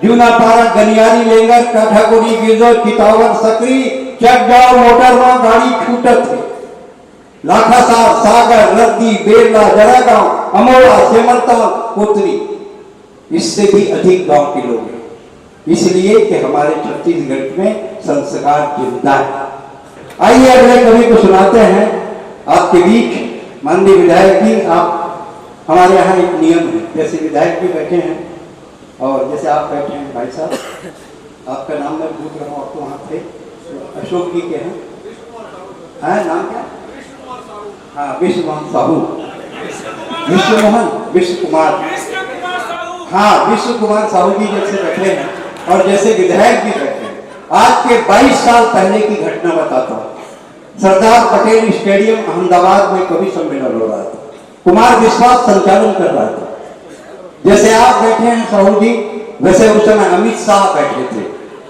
जूनापारा, गनियारी, लेंगर, काठाकोनी, गिरदो, चितावर, सकरी, चकगांव, मोटरमा, गाड़ी छूटत है। लाखासार, सागर, रद्दी, बेरला, जरागांव, अमोड़ा, सेमरताल, कोतरी, इससे भी अधिक गांव के लोग हैं। इसलिए कि हमारे छत्तीसगढ़ में संस्कार जिंदा है। आइए, अगले कवि को सुनाते हैं आपके बीच। माननीय विधायक जी, आप, हमारे यहाँ एक नियम है, जैसे विधायक भी बैठे हैं और जैसे आप बैठे हैं भाई साहब, आपका नाम मैं भूल रहा हूँ, आप तो वहाँ थे, अशोक जी के हैं, हैं नाम क्या? हाँ, विश्वमोहन साहू, विश्वमोहन, विश्व कुमार, हाँ, विश्व कुमार साहू जी जैसे बैठे हैं और जैसे विधायक भी बैठे हैं। आज के बाईस साल पहले की घटना बताता हूँ। सरदार पटेल स्टेडियम अहमदाबाद में कवि सम्मेलन हो रहा था, कुमार विश्वास संचालन कर रहा था। जैसे आप बैठे हैं साहू जी, वैसे उस समय अमित शाह बैठे थे,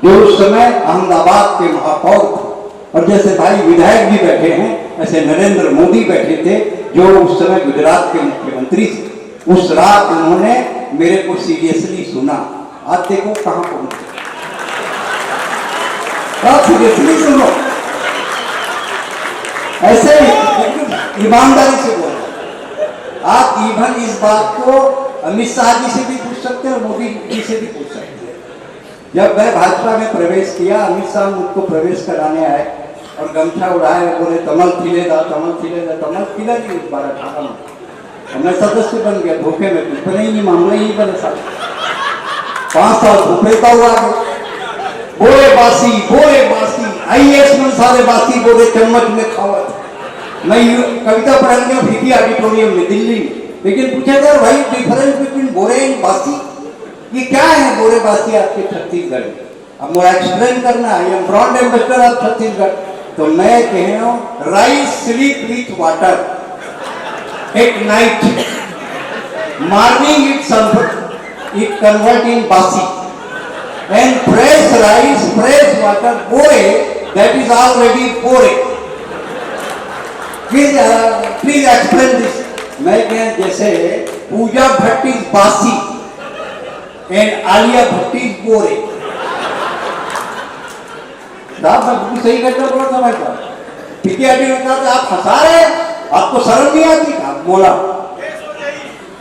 जो उस समय अहमदाबाद के महापौर थे, और जैसे भाई विधायक जी बैठे हैं, ऐसे नरेंद्र मोदी बैठे थे, जो उस समय गुजरात के मुख्यमंत्री थे। उस रात उन्होंने मेरे को सीरियसली सुना। अब देखो कहां पहुंच गए। आप सीरियसली सुनो, ऐसे ही बिल्कुल ईमानदारी से बोलो। आप इवन इस बात को अमित शाह जी से भी पूछ सकते हैं और मोदी जी से भी पूछ सकते हैं। जब मैं भाजपा में प्रवेश किया, अमित शाह मुझको प्रवेश कराने आए और गमछा उड़ाए और बोले, "तमल थिले दा, तमल थिले दा।" तमल थिला नहीं उस बार अठारह में। और मैं सदस्य बन गया धोखे में, कुछ बने ही नहीं, मामला ही नहीं बने साहब। पांच साल भूपेता हुआ है। बोरे बासी, बोरे बासी, आईएएस मन सारे बासी बोरे चम्मच में खावत। मैं यू-, कविता पढ़ने गया फिकी ऑडिटोरियम में दिल्ली में, लेकिन पूछा, "यार भाई, difference between बोरे and बासी, ये क्या है बोरे बासी आपके छत्तीसगढ़ में?" अब मोला एक्सप्लेन करना है, I am brand ambassador of Chhattisgarh. तो मैं कह रहा हूं, rice sleep with water at night, morning it convert, it convert in basi, and fresh rice, fresh water, bore, that is already bore. Please, uh, please explain this. मैं कह, जैसे Pooja Bhatt is बासी and Alia Bhatt is बोरे। साहब, मैं बिल्कुल सही करता बोला था भाई साहब। पीके आदमी ने कहा था, "आप हंसा रहे हैं, आपको शर्म नहीं आती?" आप बोला,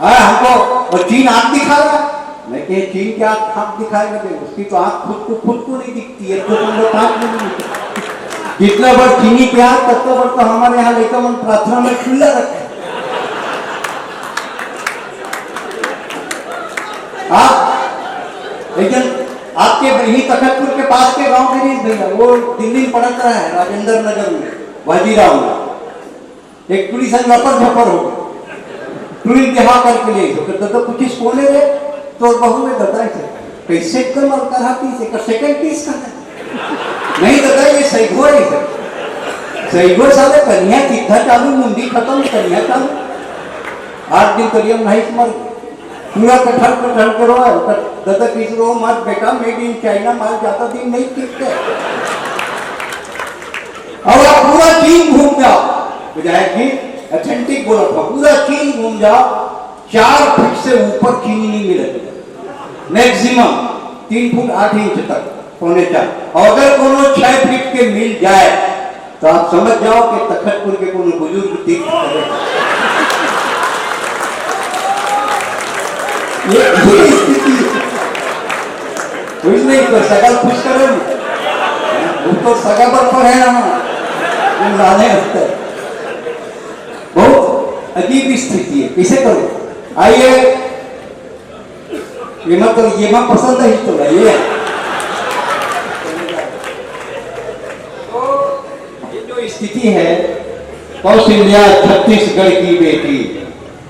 "हाँ, हमको वो चीन आंख दिखा रहा है।" मैं कहे, "चीन क्या आंख दिखाएगा?" भाई, उसकी तो आंख खुद को, खुद को नहीं दिखती है, तो तुम लोग पांच मिनट में। जितना बार चीनी के आंख, तब तो बार तो हमारे यहाँ लेकर मन प्रार्थना में खुला रखे। आप, लेकिन आपके यही तखतपुर के पास के गांव के नहीं भैया, वो दिल्ली में पड़त रहा है, राजेंद्र नगर में, बाजीराव में। एक टुरी संग लपर झपर हो गए। टुरी ब्याह करके ले तो कहता, "तो कुछ कोने रे, तो बहू में दता है, कैसे एकदम अलता रहती से, कर सेकंड पीस का है।" नहीं दता, ये सही हुआ है। सही हुआ साले, कन्या कितना चालू, मुंडी खत्म, कन्या चालू। आठ दिन करियम नहीं मर गए। पूरा कटहल, कटहल के रोए, ओकर ददा किस रो मत बेटा, made in China माल ज्यादा दिन नहीं टिकते। अब आप पूरा चीन घूम जाओ, विधायक जी, ऑथेंटिक बोला था, पूरा चीन घूम जाओ, चार फीट से ऊपर चीनी नहीं मिलेगा, मैक्सिमम तीन फुट आठ इंच तक, पौने चार। और अगर कोनो छह फीट के मिल जाए, तो आप समझ जाओ कि तखतपुर के कोनो बुजुर्ग तीर्थ करे। ये, ये स्थिति है। कुछ नहीं, तो सगल खुश करें। वो तो सगा पर पर है ना, हम लाने हंसते हैं। बहुत अजीब स्थिति है, कैसे करो? आइए, ये मत करो, ये मत पसंद है, तो ये। तो ये जो स्थिति है, कौशल्या छत्तीसगढ़ की बेटी,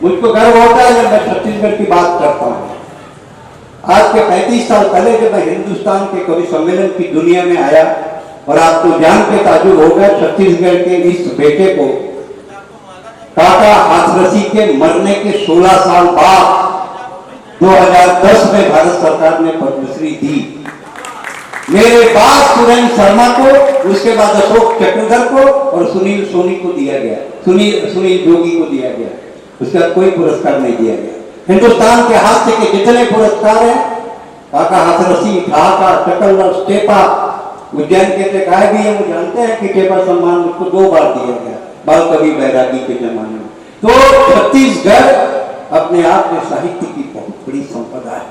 मुझको गर्व होता है जब मैं छत्तीसगढ़ की बात करता हूँ। आज के पैंतीस साल पहले जब मैं हिंदुस्तान के कवि सम्मेलन की दुनिया में आया और आपको जान के ताजुब होगा, छत्तीसगढ़ के इस बेटे को काका हाथरसी के मरने के सोलह साल बाद दो हज़ार दस में भारत सरकार ने पद्मश्री दी। मेरे बाद सुरेंद्र शर्मा को, उसके बाद अशोक चक्रधर को और सुनील सोनी को दिया गया, सुनील, सुनील जोगी को दिया गया, उसके बाद कोई पुरस्कार नहीं दिया गया। हिंदुस्तान के हास्य के जितने पुरस्कार हैं, काका हाथरसी, ठहाका, चकल्लस, टेपा, उज्जैन के तो गाय भी है, वो जानते हैं कि टेपा सम्मान उसको दो बार दिया गया, बाल कवि बैरागी के जमाने में। तो छत्तीसगढ़ अपने आप में साहित्य की बहुत बड़ी संपदा है।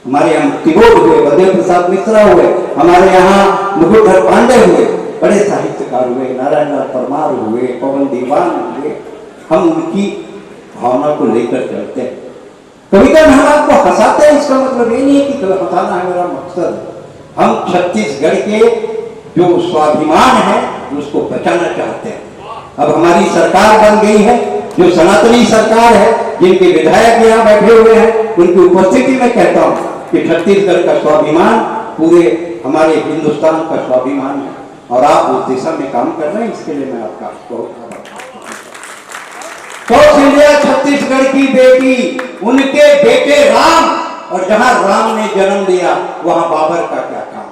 हमारे यहाँ मुक्तिबोध हुए, बलदेव प्रसाद मिश्रा हुए, हमारे यहाँ मुकुटधर पांडे हुए, बड़े साहित्यकार हुए, नारायण लाल परमार हुए, पवन दीवान हुए। हम उनकी भावना को लेकर चलते हैं। कविता में हम आपको हंसाते हैं, इसका मतलब ये नहीं है कि हंसाना है मेरा मकसद। हम छत्तीसगढ़ के जो स्वाभिमान है, उसको बचाना चाहते हैं। अब हमारी सरकार बन गई है, जो सनातनी सरकार है, जिनके विधायक यहाँ बैठे हुए हैं, उनकी उपस्थिति में कहता हूँ कि छत्तीसगढ़ का स्वाभिमान पूरे हमारे हिंदुस्तान का स्वाभिमान है और आप उस दिशा में काम कर रहे हैं, इसके लिए मैं आपका बहुत आभार। कौशल्या छत्तीसगढ़ की बेटी, उनके बेटे राम, और जहां राम ने जन्म लिया, वहां बाबर का क्या काम?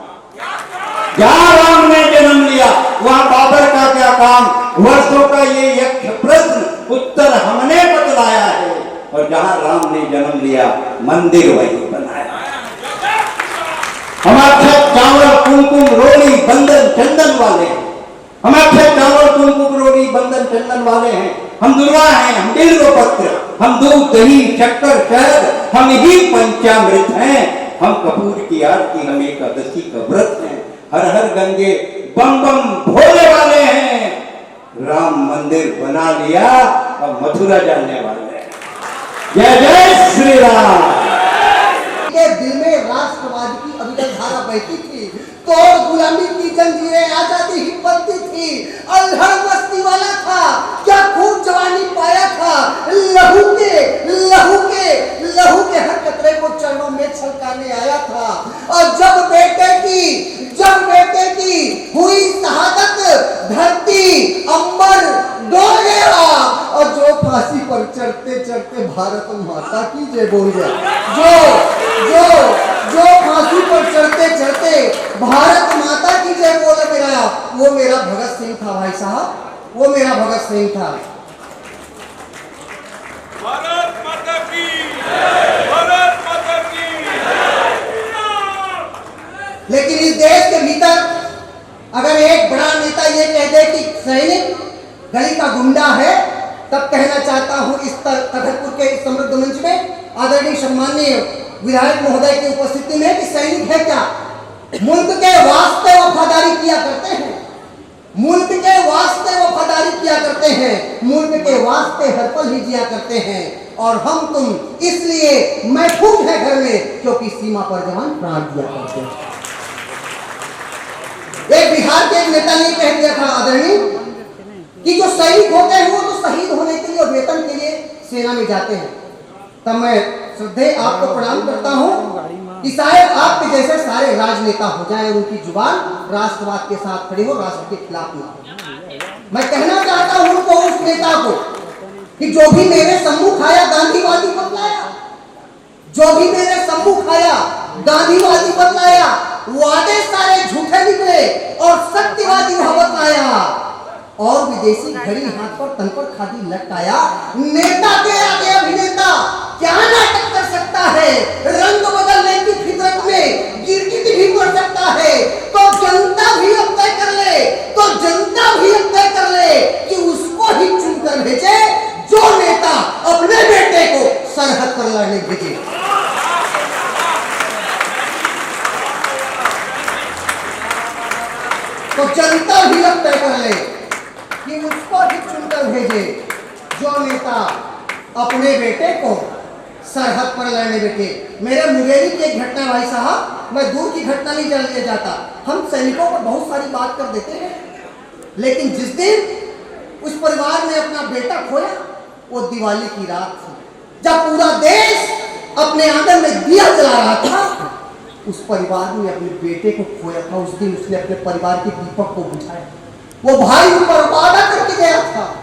जहां राम ने जन्म लिया, वहां बाबर का क्या काम? वर्षों का ये यक्ष प्रश्न उत्तर हमने बतलाया है, और जहां राम ने जन्म लिया, मंदिर वही बनाया। हम अक्षत चावल कुमकुम रोली बंदन चंदन वाले हैं। हम अक्षत चावल कुमकुम रोली बंदन चंदन वाले हैं। हम दुर्वा हैं, हम बिल्व पत्र, हम दूध दही शक्कर शहद, हम ही पंचामृत हैं। हम कपूर की आरती, हम एकादशी का व्रत हैं। हर हर गंगे बम बम भोले वाले हैं। राम मंदिर बना लिया, अब मथुरा जाने वाले हैं। जय जय श्री राम। के दिल में राष्ट्रवाद की अविचल धारा बहती थी। तोड़ गुलामी की जंजीरें आजादी ही बनती थी। अल्हड़ मस्ती वाला था, क्या खूब जवानी पाया था। लहू के, लहू के, लहू के हर कतरे को चरणों में छलकाने आया था। और जब बेटे की, जब बेटे की हुई शहादत, धरती अंबर डोल गया। और जो फांसी पर चढ़ते चढ़ते भारत माता की जय बोल गया, जो जो जो फांसी पर चढ़ते चढ़ते भारत माता की जय बोल गया, वो मेरा भगत सिंह था भाई साहब, वो मेरा भगत सिंह था। भारत माता की, भारत माता की। लेकिन इस देश के भीतर अगर एक बड़ा नेता ये कह दे कि सैनिक गली का गुंडा है, तब कहना चाहता हूं इस तखतपुर के इस समृद्ध मंच में आदरणीय सम्माननीय विधायक महोदय की उपस्थिति में कि सैनिक है क्या? मुल्क के वास्ते वफादारी किया करते हैं, मुल्क के वास्ते वफादारी किया करते हैं, मुल्क के वास्ते हर पल ही जिया करते हैं। और हम तुम इसलिए महफूज है घर में, क्योंकि सीमा पर जवान प्राण दिया करते हैं। एक बिहार के एक नेता ने कह दिया था आदरणीय कि जो सैनिक होते हैं वो तो शहीद होने के लिए और वेतन के लिए सेना में जाते हैं। तब मैं श्रद्धेय आपको प्रणाम करता हूं कि शायद आपके जैसे सारे राजनेता हो जाएं और उनकी जुबान राष्ट्रवाद के साथ खड़ी हो, राष्ट्र के खिलाफ ना हो। मैं कहना चाहता हूं उनको, उस नेता को, कि जो भी मेरे सम्मुख आया गांधीवादी बतलाया, जो भी मेरे सम्मुख आया गांधीवादी बतलाया, वादे सारे झूठे निकले और सत्यवादी वह बतलाया। और विदेशी घड़ी हाथ पर, तन पर खादी लटकाया। नेता के आगे अभिनेता क्या नाटक कर सकता है? रंग बदलने की फितरत में गिरगिट भी पड़ सकता है। तो जनता भी अब तय कर ले, तो जनता भी अब तय कर ले कि उसको ही चुनकर भेजे जो नेता अपने बेटे को सरहद पर लड़ने भेजे। तो जनता भी अब तय कर ले कि उसको ही चुनकर भेजे जो नेता अपने बेटे को सरहद पर लड़ने भेजे। मेरे मुंगेली की एक घटना भाई साहब, मैं दूर की घटना नहीं जान ले जाता। हम सैनिकों पर बहुत सारी बात कर देते हैं, लेकिन जिस दिन उस परिवार ने अपना बेटा खोया, वो दिवाली की रात थी, जब पूरा देश अपने आंगन में दिया जला रहा था। उस परिवार ने अपने बेटे को खोया था, उस दिन उसने अपने परिवार के दीपक को बुझाया। वो भाई ऊपर वादा करके गया था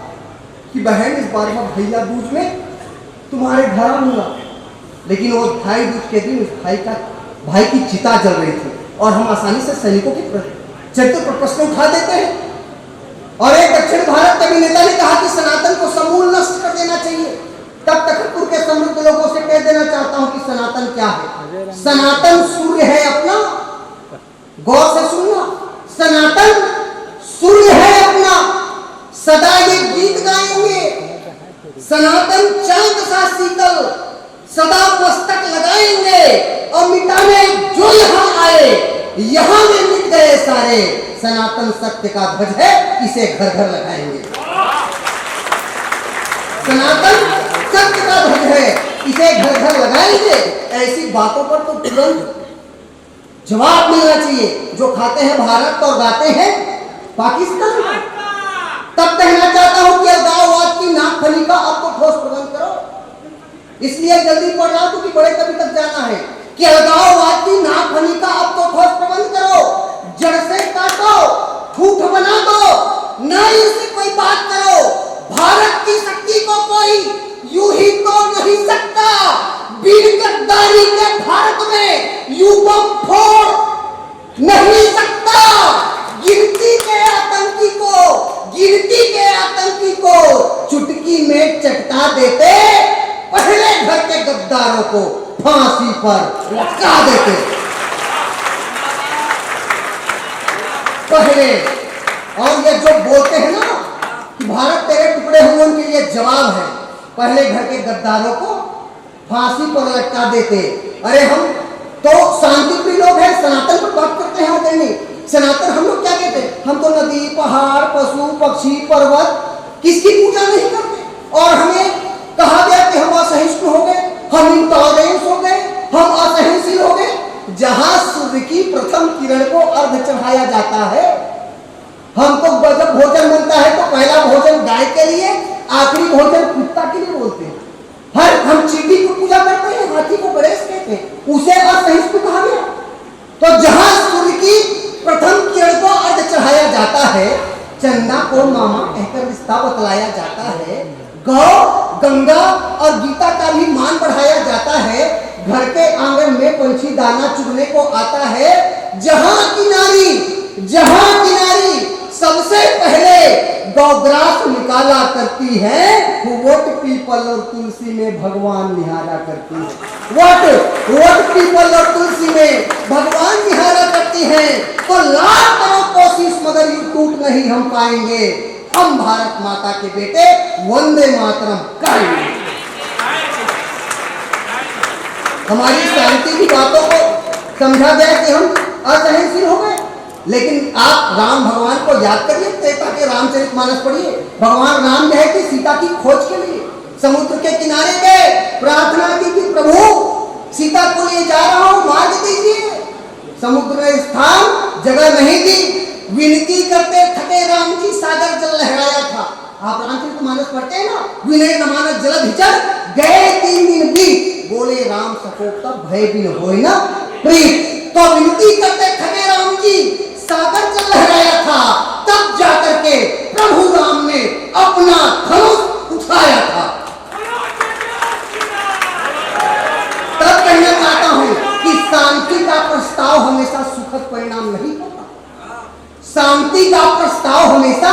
कि बहन, इस बार मैं भैया दूज में तुम्हारे घर आऊंगा, लेकिन वो भाई दूज के दिन उस भाई का, भाई की चिता जल रही थी। और हम आसानी से सैनिकों के प्र- चरित्र पर प्रश्न उठा देते हैं। और एक दक्षिण भारत के अभिनेता ने कहा कि सनातन को समूल नष्ट कर देना चाहिए। तब तखतपुर के समृद्ध लोगों से कह देना चाहता हूं कि सनातन क्या है। सनातन सूर्य है अपना, गौर से सुनना, सनातन सूर्य है अपना, सदा ये गीत गाएंगे। सनातन चांद सा शीतल, सदा मस्तक लगाएंगे और मिटाने जो यहाँ आए, यहाँ में मिट गए सारे। सनातन सत्य का ध्वज है, इसे घर घर लगाएंगे। सनातन सत्य का ध्वज है, इसे घर घर लगाएंगे। ऐसी बातों पर तो तुरंत जवाब मिलना चाहिए। जो खाते हैं भारत का और गाते हैं पाकिस्तान का। तब कहना चाहता हूं कि अलगाववाद की नागफनी का अब तो ठोस प्रबंध करो। इसलिए जल्दी पढ़ रहा हूं क्योंकि बड़े कवि तक जाना है कि अलगाववाद की नागफनी का अब तो ठोस प्रबंध करो, जड़ से काटो, ठूठ बना दो, ना इनसे कोई बात करो। भारत की शक्ति को कोई यूं ही तोड़ नहीं सकता। बीन गद्दारी के भारत में यू बम फोड़ नहीं सकता। गिनती के आतंकी को, गिनती के आतंकी को चुटकी में चटका देते, पहले घर के गद्दारों को फांसी पर लटका देते। पहले। और ये जो बोलते हैं ना कि भारत तेरे टुकड़े हुए, उनके लिए जवाब है, पहले घर के गद्दारों को फांसी पर लटका देते। अरे, हम तो शांति प्रिय लोग हैं, सनातन पर बात करते हैं आदरणीय। सनातन हम लोग क्या कहते हैं? हम तो नदी, पहाड़, पशु, पक्षी, पर्वत, किसकी पूजा नहीं करते? और हमें कहा गया कि हम असहिष्णु हो गए, हम इंटॉलरेंस हो गए, हम असहनशील हो गए। जहां सूर्य की प्रथम किरण को अर्घ चढ़ाया जाता है, हमको जब भोजन बनता है तो पहला भोजन गाय के लिए, आखिरी भोजन कुत्ता के लिए बोलते हैं। हर हम चींटी को पूजा करते हैं, हाथी को गणेश कहते हैं, उसे असहिष्णु कहा गया। तो जहां सूर्य की प्रथम किरण को अर्घ चढ़ाया जाता है, चंदा को मामा कहकर रिश्ता बतलाया जाता है, गौ, गंगा और गीता का भी मान बढ़ाया जाता है, घर के आंगन में पंछी दाना चुगने को आता है, जहां की नारी, जहां की नारी सबसे पहले गौग्रास निकाला करती है, वो वट पीपल और तुलसी में भगवान निहारा करती है। वट, वट पीपल और तुलसी में भगवान निहारा करती है। तो लाख करो कोशिश, मगर यू टूट नहीं हम पाएंगे। हम भारत माता के बेटे, वंदे मातरम करेंगे। हमारी शांति की बातों को समझा गया कि हम असहनशील हो गए, लेकिन आप राम भगवान को याद करिए, त्रेता के रामचरित मानस पढ़िए। भगवान राम गए थे सीता की खोज के लिए, समुद्र के किनारे गए, प्रार्थना की कि प्रभु, सीता को लिए जा रहा हूं, मार्ग दीजिए। समुद्र ने स्थान, जगह नहीं दी। विनती करते थके राम जी, सागर जल लहराया था। आप रामचरित मानस पढ़ते हैं ना, विनय नमानस जलधि चढ़, गए तीन दिन बीत, बोले राम सकोप तब, भय बिन होय न प्रीत। तो विनती करते थके राम जी, सागर जल लहराया था, तब जाकर के प्रभु राम ने अपना धनुष उठाया था। तब कहना चाहता हूं कि शांति का प्रस्ताव हमेशा सुखद परिणाम नहीं होता। शांति का प्रस्ताव हमेशा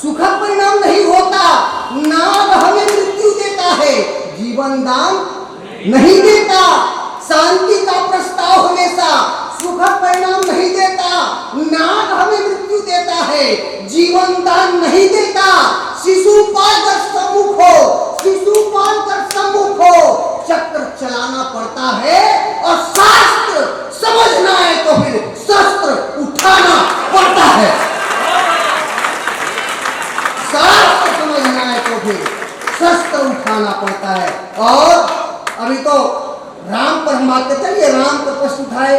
सुखद परिणाम नहीं होता। नाग हमें मृत्यु देता है, जीवन दान नहीं देता। शांति का प्रस्ताव हमेशा सुखद परिणाम नहीं देता। नाग हमें मृत्यु देता है, जीवन दान नहीं देता। शिशुपाल कर सम्मुख हो, शिशुपाल कर सम्मुख हो, चक्र चलाना पड़ता है। और शास्त्र समझना है तो फिर शस्त्र उठाना पड़ता है। शास्त्र समझना है तो फिर शस्त्र उठाना पड़ता है। और अभी तो राम पर हम बात करते हैं, ये राम पर प्रश्न उठाए,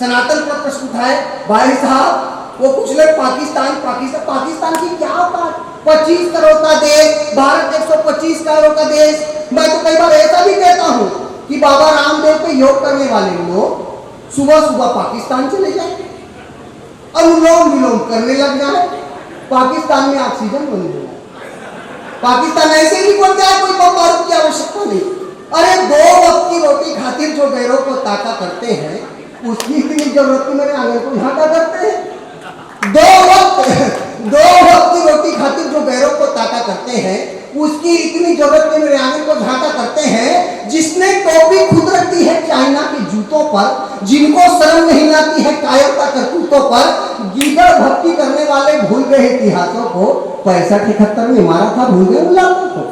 सनातन पर प्रश्न उठाए। भाई साहब, वो कुछ लोग पाकिस्तान, पाकिस्तान, पाकिस्तान की क्या औकात? पच्चीस करोड़ का देश, भारत एक सौ पच्चीस करोड़ का देश। मैं तो कई बार ऐसा भी कहता हूँ कि बाबा रामदेव पे योग करने वाले लोग सुबह सुबह पाकिस्तान चले जाएंगे, अनुलोम विलोम करने लग जाए, पाकिस्तान में ऑक्सीजन बंद हो जाए। पाकिस्तान ऐसे ही निपट जाए, कोई बम बारूद की आवश्यकता नहीं। अरे, दो वक्त की रोटी खातिर जो गैरों को ताका करते हैं, उसकी इतनी जरूरत कि मेरे आंगन को झांका करते हैं। दो वक्त, दो वक्त की रोटी खातिर जो गैरों को ताका करते हैं, उसकी इतनी जरूरत कि मेरे आंगन को झांका करते हैं। जिसने टोपी खुद रख दी है चाइना के जूतों पर, जिनको शर्म नहीं आती है कायरता करतूतों पर, गीदड़ भक्ति करने वाले भूल गए इतिहासों को, पैंसठ इकहत्तर में मारा था, भूल गए उन लातों को।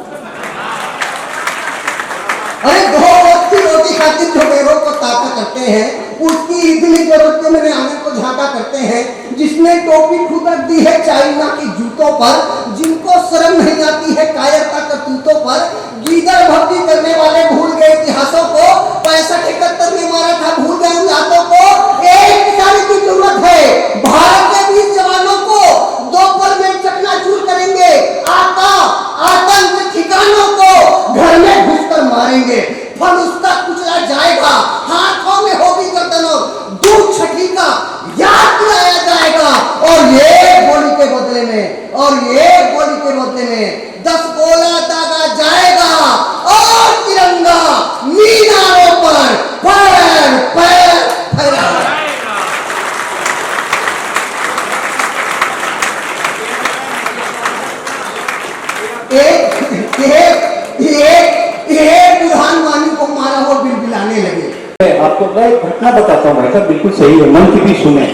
अरे, दो वक्त की रोटी खातिर जो गैरों को ताका करते हैं, उसकी इतनी जरूरत कि मेरे आंगन को झांका करते हैं। जिसने टोपी खुद रख दी है चाइना के जूतों पर, जिनको शर्म नहीं आती है कायरता करतूतों पर, गीदड़ भक्ति करने वाले भूल गए इतिहासों को, पैंसठ इकहत्तर में मारा था, भूल गए उन लातों को। एक इशारे की जरूरत है, भारत के वीर जवानों को दो पल में चकनाचूर करेंगे। आका, आतंक ठिकानों को घर में घुसकर मारेंगे। फल उसका कुचला जाएगा, हाथों में होगी गर्दन और दूध छठी का याद दिलाया जाएगा। और ये गोली के बदले में, और ये गोली के बदले में दस गोला दागा जाएगा और तिरंगा मीनारों पर फहर, फहर, फहराएगा। एक, एक, एक, एक बुरहान वानी को मारा हुआ बिलबिलाने लगे। आपको मैं एक घटना बताता हूँ भाई साहब, बिल्कुल सही है, मन की भी सुने।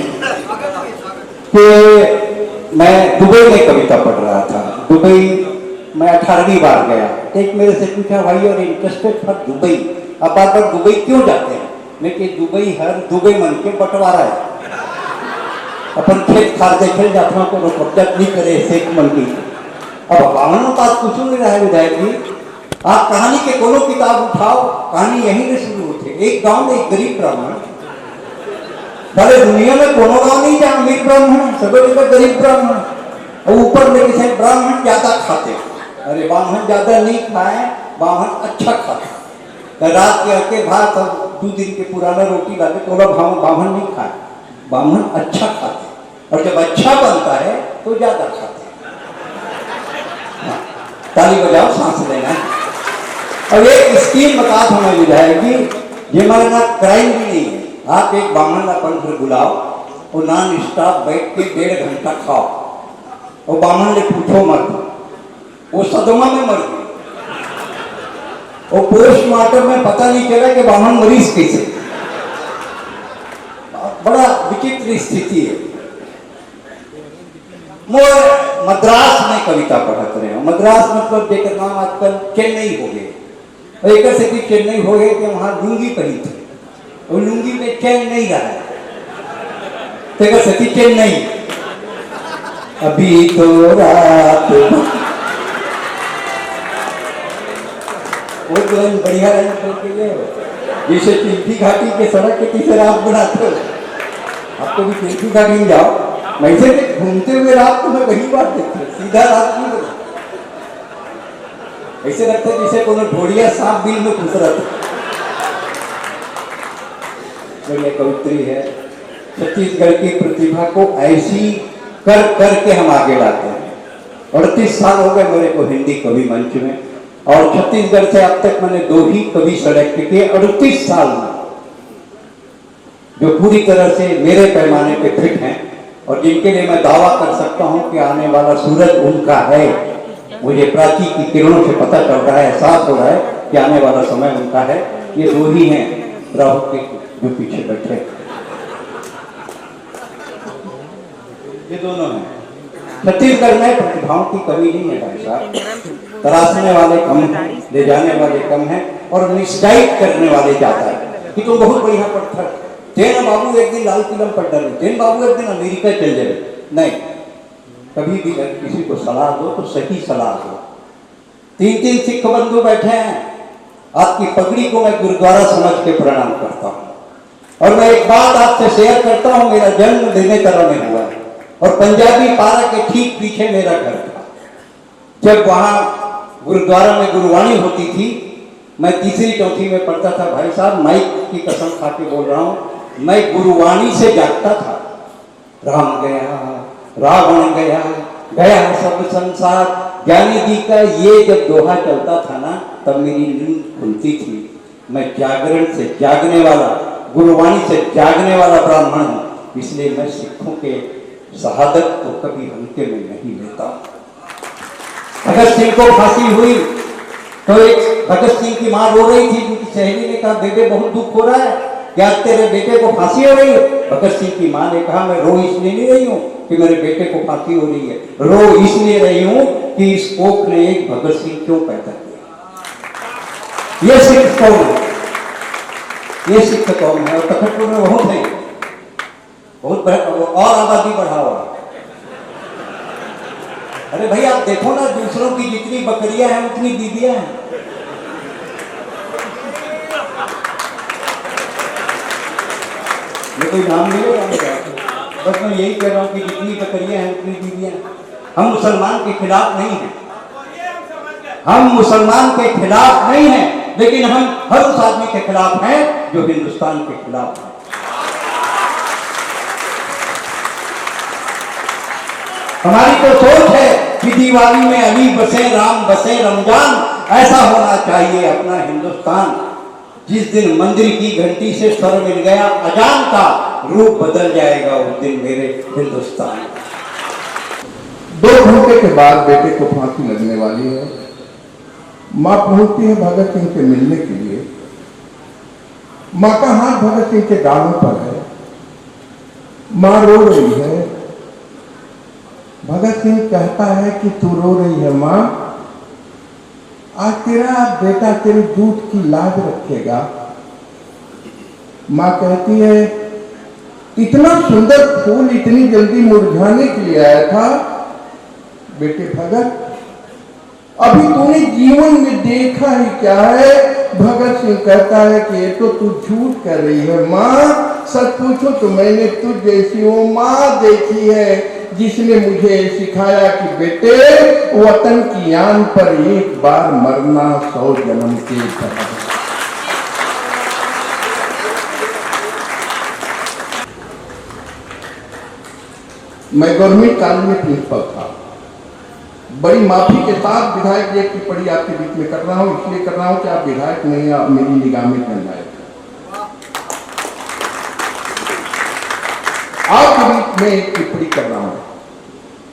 कि मैं दुबई में कविता पढ़ रहा था। दुबई मैं अठारहवीं बार गया। एक मेरे से पूछा, "Why you are interested for Dubai? आप बार बार दुबई क्यों जाते हैं?" मैं कि दुबई हर दुबे मन के बंटवारा है। अपन खेत खार देखे जाथन, कोनो कब्जा नहीं करे सेठ मन की। अब बामन बात कुछ नहीं रहा है विधायक जी। आप कहानी के कोनो किताब उठाओ, कहानी यहीं से शुरू होती है। एक गांव में एक गरीब ब्राह्मण, भले दुनिया में कोनो गांव नहीं जहाँ अमीर ब्राह्मण है, सब जगह गरीब ब्राह्मण। और ऊपर में किसी ब्राह्मण ज्यादा खाते, अरे ब्राह्मण ज्यादा नहीं खाए, ब्राह्मण अच्छा खाते। तो रात के आके भात और दो दिन के पुराना रोटी लाके, थोड़ा भाव ब्राह्मण नहीं खाए, ब्राह्मण अच्छा खाते, और जब अच्छा बनता है तो ज्यादा खाते हैं। हाँ, ताली बजाओ, सांस लेना है। अब एक स्कीम बता दो मैं विधायक जी, ये हमारे ना क्राइम भी नहीं है। आप एक ब्राह्मण अपन घर बुलाओ, वो नॉन स्टॉप बैठ के डेढ़ घंटा खाओ, वो ब्राह्मण ने पूछो मत, वो सदमा में मर गई। वो पोस्टमार्टम में पता नहीं चला कि ब्राह्मण मरीज कैसे। बड़ा विचित्र स्थिति है। मोर मद्रास में कविता पढ़त रहे हो। मद्रास मतलब जेकर नाम आजकल चेन्नई हो गए। और एक सेती चेन्नई हो गए कि वहाँ लुंगी पहनते। वो लुंगी में चैन नहीं रहा। तेकर सेती चेन्नई। अभी तो रात वो तो लाइन बढ़िया लाइन बोल के गए हो। जैसे चिल्फी घाटी के सड़क के पीछे रात बनाते हो। आपको भी चिल्फी घाटी में जाओ, वैसे भी घूमते हुए रात को मैं पहली बार देखता हूँ, सीधा रात नहीं बोला। ऐसे लगता है जैसे कोनो ढोड़िया सांप बिल में घुस रहा था। बढ़िया कवित्री है। छत्तीसगढ़ की प्रतिभा को ऐसी कर करके हम आगे लाते हैं। अड़तीस साल हो गए मेरे को हिंदी कवि मंच में, और छत्तीसगढ़ से अब तक मैंने दो ही कवि सेलेक्ट किए अड़तीस साल में, जो पूरी तरह से मेरे पैमाने पे फिट हैं और जिनके लिए मैं दावा कर सकता हूं कि आने वाला सूरज उनका है। मुझे प्राची की किरणों से पता चल रहा है, एहसास हो रहा है कि आने वाला समय उनका है। ये दो ही हैं राहु के जो पीछे बैठे हैं। ये दोनों हैं। छत्तीसगढ़ में प्रतिभाओं की कमी नहीं है भाई साहब। तराशने वाले कम हैं, ले जाने वाले कम हैं और मिसगाइड करने वाले ज्यादा हैं कि तुम बहुत बढ़िया पढ़ते हो। तेन बाबू एक दिन लाल किला में पढ़ डाले, तेन बाबू एक दिन अमेरिका चल जाए। नहीं, कभी भी अगर किसी को सलाह दो तो सही सलाह दो। तीन तीन सिख बंधु बैठे हैं, आपकी पगड़ी को मैं गुरुद्वारा समझ के प्रणाम करता हूँ। और मैं एक बात आपसे शेयर करता हूँ, मेरा जन्म बेमेतरा में हुआ है और पंजाबी पारा के ठीक पीछे मेरा घर था। जब वहाँ गुरुद्वारा में गुरुवाणी होती थी, मैं तीसरी चौथी में पढ़ता था भाई साहब, माइक की कसम खा के बोल रहा हूँ, मैं गुरुवाणी से जागता था। राम गया, रावण गया, गया सब संसार। ज्ञानी जी का ये जब दोहा चलता था ना, तब मेरी नींद खुलती थी। मैं जागरण से जागने वाला, गुरुवाणी से जागने वाला ब्राह्मण हूँ, इसलिए मैं सिखों के शहादत को कभी हल्के में नहीं लेता। भगत सिंह को फांसी हुई तो एक भगत सिंह की माँ रो रही थी, उनकी सहेली ने कहा, "बेटे, बहुत दुख हो रहा है, क्या तेरे बेटे को फांसी हो रही है?" भगत सिंह की माँ ने कहा, "मैं रो इसलिए नहीं रही हूँ कि मेरे बेटे को फांसी हो रही है, रो इसलिए रही हूँ कि इस कोख ने एक भगत सिंह क्यों पैदा किया।" ये सिख कौन है? ये सिख कौन है? और तखतपुर में बहुत है, बहुत बड़ा, और आबादी बढ़ाओ। अरे भाई, आप देखो ना, दूसरों की जितनी बकरियां हैं, उतनी बीबियां हैं। मैं कोई नाम नहीं ले रहा हूँ, बस मैं यही कह रहा हूँ कि जितनी बकरियां हैं, उतनी बीबियां हैं। हम मुसलमान के खिलाफ नहीं हैं, हम मुसलमान के खिलाफ नहीं हैं, लेकिन हम हर उस आदमी के खिलाफ हैं जो हिंदुस्तान के खिलाफ है। हमारी तो सोच है कि दिवाली में अली बसे, राम बसे, रमजान, ऐसा होना चाहिए अपना हिंदुस्तान। जिस दिन मंदिर की घंटी से स्वर मिल गया अजान का, रूप बदल जाएगा उस दिन मेरे हिंदुस्तान का। दो घंटे के बाद बेटे को फांसी लगने वाली है। माँ पहुंचती है भगत सिंह से मिलने के लिए। माँ का हाथ भगत सिंह के गालों पर है। माँ रो रही है। भगत सिंह कहता है कि तू रो रही है माँ, आज तेरा बेटा तेरे दूध की लाज रखेगा। माँ कहती है, इतना सुंदर फूल इतनी जल्दी मुरझाने के लिए आया था? बेटे भगत, अभी तूने जीवन में देखा ही क्या है? भगत सिंह कहता है कि ये तो तू झूठ कर रही है माँ। सच पूछो तो मैंने तुझ जैसी वो माँ देखी है जिसने मुझे सिखाया कि बेटे, वतन की आन पर एक बार मरना सौ जन्म के बराबर। मैं गवर्नमेंट कॉलेज में प्रिंसिपल था। बड़ी माफी के साथ विधायक जी एक टिप्पणी आपके बीच में कर रहा हूं, इसलिए कर रहा हूं कि आप विधायक नहीं, आप मेरी निगाह में जननायक हैं। आपके बीच में एक टिप्पणी कर रहा हूं।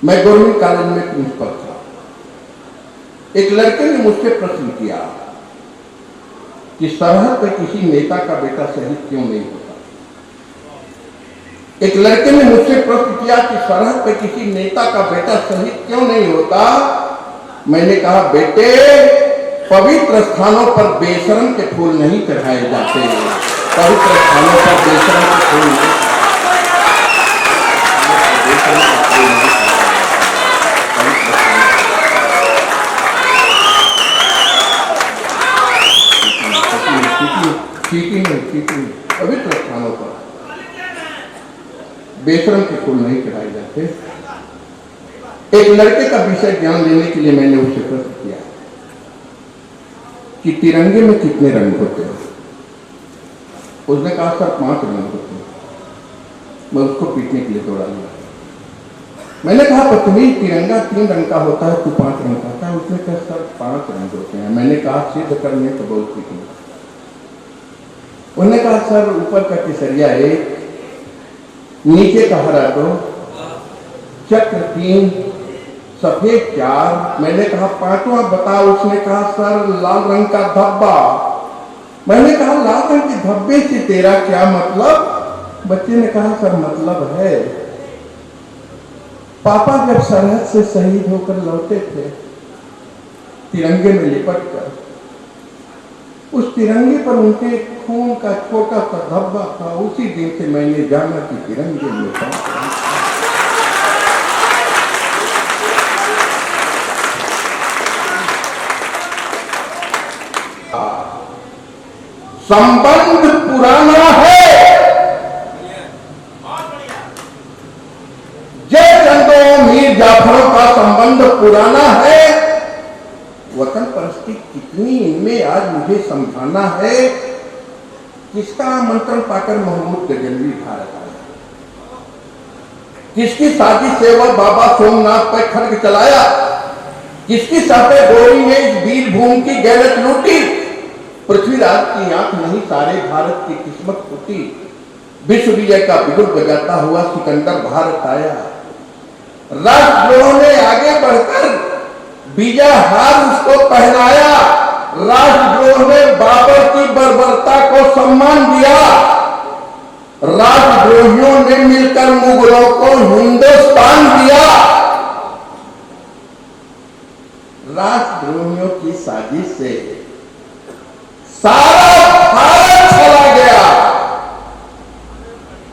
मैं गवर्नमेंट कॉलेज में प्रिंसिपल था। एक लड़के ने मुझसे प्रश्न किया कि सरहद पर किसी नेता का बेटा शहीद क्यों नहीं होता? एक लड़के ने मुझसे प्रश्न किया कि सरहद पर किसी नेता का बेटा शहीद क्यों नहीं होता? मैंने कहा, बेटे, पवित्र स्थानों पर बेशरम के फूल नहीं चढ़ाए जाते। पवित्र स्थानों पर बेशरम के फूल नहीं, बेशरम के फूल नहीं चढ़ाए जाते। पवित्र स्थानों पर। चीटिंग है, चीटिंग। पवित्र स्थानों पर बेशरम के फूल नहीं चढ़ाए जाते। एक लड़के का विषय ज्ञान लेने के लिए मैंने उससे प्रश्न किया कि तिरंगे में कितने रंग होते हैं। उसने कहा, सर, पांच रंग होते हैं। मैं उसको पीटने के लिए दौड़ा लिया। मैंने कहा, पत्नी, तिरंगा तीन रंग का होता है, तू पांच रंग का है। उसने कहा, सर, पांच रंग होते हैं। मैंने कहा, सिद्ध कर, मैं तो बहुत पीटूंगा। उन्होंने कहा, सर, ऊपर का केसरिया एक, नीचे का हरा दो, चक्र तीन, सफेद चार। मैंने कहा, पांचवा बता। उसने कहा, सर, लाल रंग का धब्बा। मैंने कहा, लाल रंग के धब्बे से तेरा क्या मतलब? बच्चे ने कहा, सर, मतलब है, पापा जब सरहद से शहीद होकर लौटे थे, तिरंगे में लिपट कर, उस तिरंगे पर उनके खून का छोटा सा धब्बा था। उसी दिन से मैंने जाना कि तिरंगे में पाप है। संबंध पुराना है। जय चंदो मीर जाफरों का संबंध पुराना है। वतन परस्ती कितनी इनमें आज मुझे समझाना है। किसका आमंत्रण पाकर महमूद गजनवी भारत आया? किसकी साजिश से वह बाबा सोमनाथ पर खड्ग चलाया? किसकी साथे गोरी ने इस वीर भूमि की गैरत लूटी? पृथ्वीराज की आंख नहीं, सारे भारत की किस्मत फूटी। विश्व विजय का बिगुल बजाता हुआ सिकंदर भारत आया। राष्ट्रद्रोह ने आगे बढ़कर बीजा हार उसको पहनाया। राष्ट्रद्रोह ने बाबर की बर्बरता को सम्मान दिया। राष्ट्रद्रोहियों ने मिलकर मुगलों को हिंदुस्तान दिया। राष्ट्रद्रोहियों की साजिश से सारा भारत चला गया।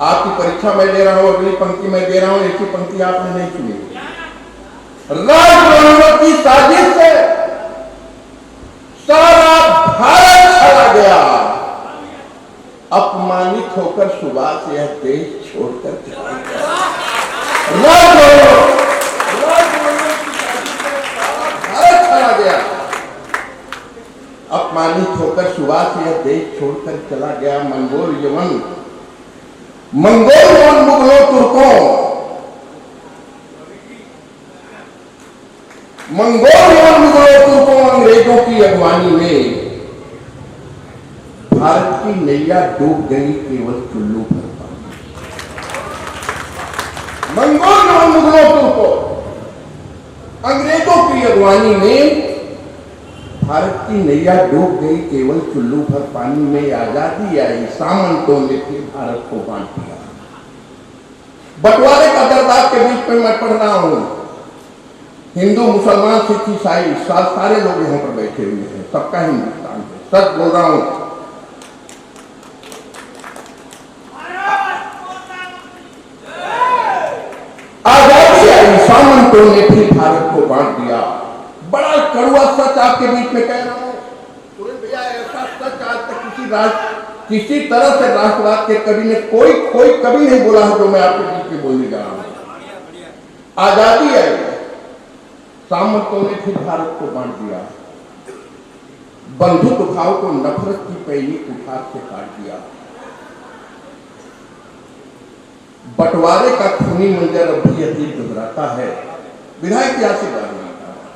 आपकी परीक्षा मैं दे रहा हूं, अगली पंक्ति मैं दे रहा हूं, एक ही पंक्ति आपने नहीं सुनी। राष्ट्रद्रोहियों की साजिश से सारा भारत चला गया। अपमानित होकर सुभाष यह देश छोड़कर चला गया। राष्ट्रद्रोहियों, राष्ट्रद्रोहियों की साजिश से सारा भारत चला गया। अपमानित होकर सुभाष यह देश छोड़कर चला गया। मंगोल यवन, मंगोल यवन मुगलों तुर्कों, मंगोल यवन मुगलों तुर्कों अंग्रेजों की अगुवानी में भारत की नैया डूब गई केवल चुल्लू भर पानी। मंगोल यवन मुगलों तुर्कों अंग्रेजों की अगुवानी में भारत की नैया डूब गई केवल चुल्लू भर पानी में। आजादी आई, सामंतों ने फिर भारत को बांट दिया। बंटवारे का दर्द आपके बीच में मैं पढ़ रहा हूं। हिंदू, मुसलमान, सिख, ईसाई, सा-, सारे लोग यहाँ पर बैठे हुए हैं, सबका हिंदुस्तान है, सच बोल रहा हूँ। आजादी आई, सामंतों ने फिर भारत को बांट दिया। बड़ा कड़वा सच आपके बीच में कह रहा हूँ। सुरेश भैया, ऐसा सच आज तक किसी राष्ट्र, किसी तरह से राष्ट्रवाद के कवि ने कोई, कोई कवि नहीं बोला है जो मैं आपके बीच में बोलने जा रहा हूँ। आजादी आई, सामंतों ने फिर भारत को बांट दिया। बंधुत्व भाव को नफरत की पैनी कुठार से काट दिया। बंटवारे का खूनी मंजर अब भी अतीत दोहराता है। विधायक जी, आशीर्वाद मांगता हूं।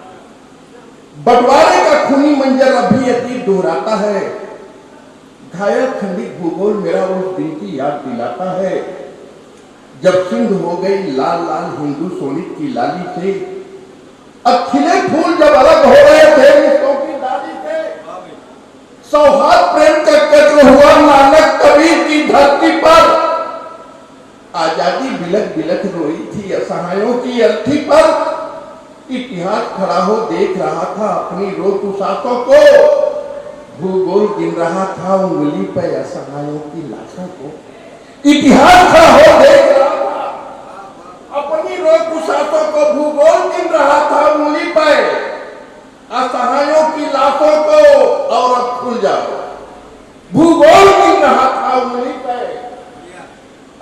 बंटवारे का खूनी मंजर अब भी अतीत दोहराता है। घायल खंडित भूगोल मेरा उस दिन की याद दिलाता है, जब सिंध हो गई लाल लाल हिंदू सोनित की लाली से। अब खिले फूल जब अलग हो रहे थे रिश्तों की डाली से, सौहार्द प्रेम का कत्ल हुआ नानक कबीर की धरती पर। आजादी बिलख बिलख रोई थी असहायों की अर्थी पर। इतिहास खड़ा हो देख रहा था अपनी रोत उस आंखों को। भूगोल गिन रहा था उंगली पे असहायों की लाशों को। इतिहास खड़ा हो देख रहा था अपनी रोत उस आंखों को। भूगोल गिन रहा था उंगली पे असहायों की लाशों को। और अब खुल जाओ, भूगोल गिन रहा था उंगली पे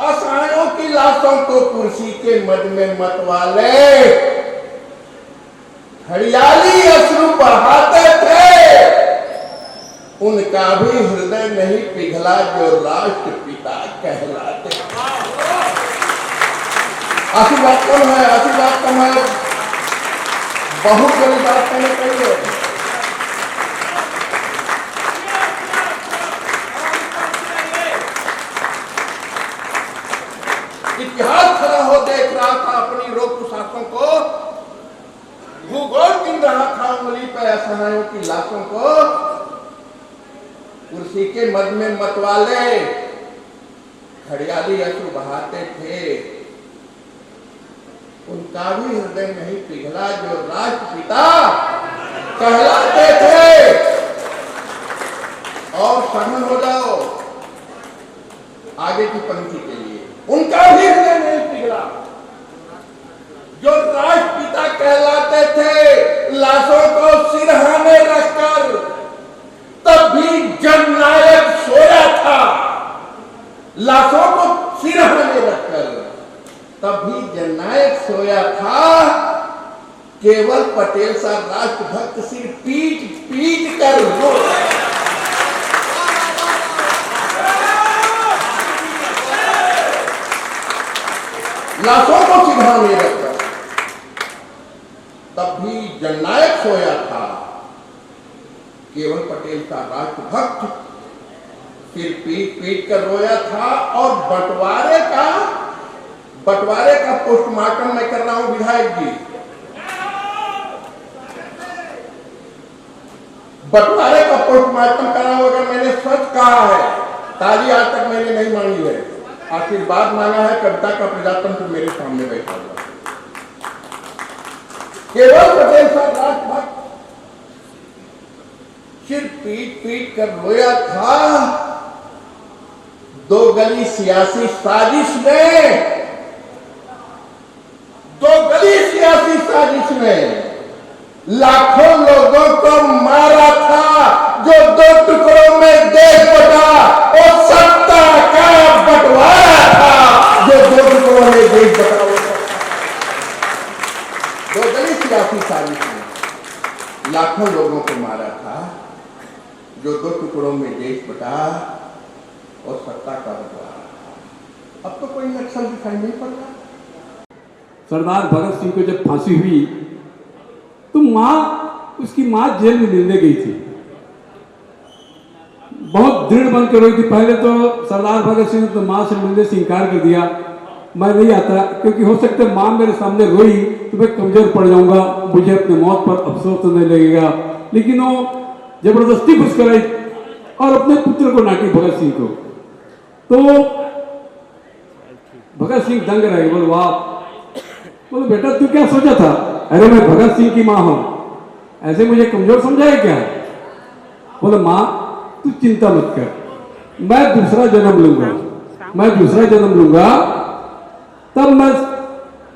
असहायों की लाशों को। कुर्सी के मद में मत वाले हरियाली अश्रु बहाते थे, उनका भी हृदय नहीं पिघला जो राष्ट्रपिता कहलाते। आशीर्वाद कम है, आशीर्वाद कम है, बहुत बड़ी बात मैंने कही है। इतिहास खड़ा हो देख रहा था अपनी रोत उस आंखों को। भूगोल गिन रहा था उंगली पे असहायों की लाशों को। कुर्सी के मद में मत वाले हरियाली अश्रु बहाते थे, उनका भी हृदय नहीं पिघला जो राष्ट्रपिता कहलाते थे। और सघन हो जाओ आगे की पंक्ति के लिए, उनका भी हृदय नहीं पिघला जो राष्ट्रपिता कहलाते थे। लाशों को सिरहाने रखकर तब भी जननायक सोया था। लाशों को सिरहाने रखकर तब भी जननायक सोया था। केवल पटेल सा राष्ट्रभक्त सिर पीट पीट कर रो लाशों को सिरहाने रखकर तब भी जननायक सोया था। केवल पटेल का राष्ट्रभक्त सिर पीट पीट कर रोया था। और बंटवारे का, बंटवारे का पोस्टमार्टम मैं कर रहा हूं विधायक जी, बंटवारे का पोस्टमार्टम कर रहा हूं। अगर मैंने सच कहा है, ताली आज तक मैंने नहीं मांगी है, आशीर्वाद मांगा है कविता का प्रजातंत्र मेरे सामने बैठा हुआ। केवल पटेल साहब राष्ट्रभक्त सिर पीट पीट कर रोया था। दो गली सियासी साजिश में, दो गली सियासी साजिश में लाखों लोगों को मारा था। जो दो टुकड़ों में देश बटा, वो सत्ता का बंटवारा था। जो दो टुकड़ों में देश बटा, वो सत्ता। दो गली सियासी साजिश में लाखों लोगों को मारा था। जो दो टुकड़ों में देश बटा और सत्ता का बंटवारा। अब तो कोई नक्सल दिखाई नहीं पड़ रहा। सरदार भगत सिंह को जब फांसी हुई तो माँ, उसकी माँ जेल में मिलने गई थी। बहुत दृढ़ बन के रोई थी। पहले तो सरदार भगत सिंह ने तो माँ से मिलने से इनकार कर दिया, मैं नहीं आता, क्योंकि हो सकता है माँ मेरे सामने रोई तो मैं कमजोर पड़ जाऊंगा, मुझे अपने मौत पर अफसोस होने लगेगा। लेकिन वो जबरदस्ती घुस कर आई और अपने पुत्र को डांटी, भगत सिंह को। तो भगत सिंह दंग रह गए, बोले, "वाह।" बोले, "बेटा, तू क्या सोचा था?" अरे, मैं भगत सिंह की माँ हूँ, ऐसे मुझे कमजोर समझा है क्या? बोले, माँ, तू चिंता मत कर, मैं दूसरा जन्म लूंगा, मैं दूसरा जन्म लूंगा, तब मैं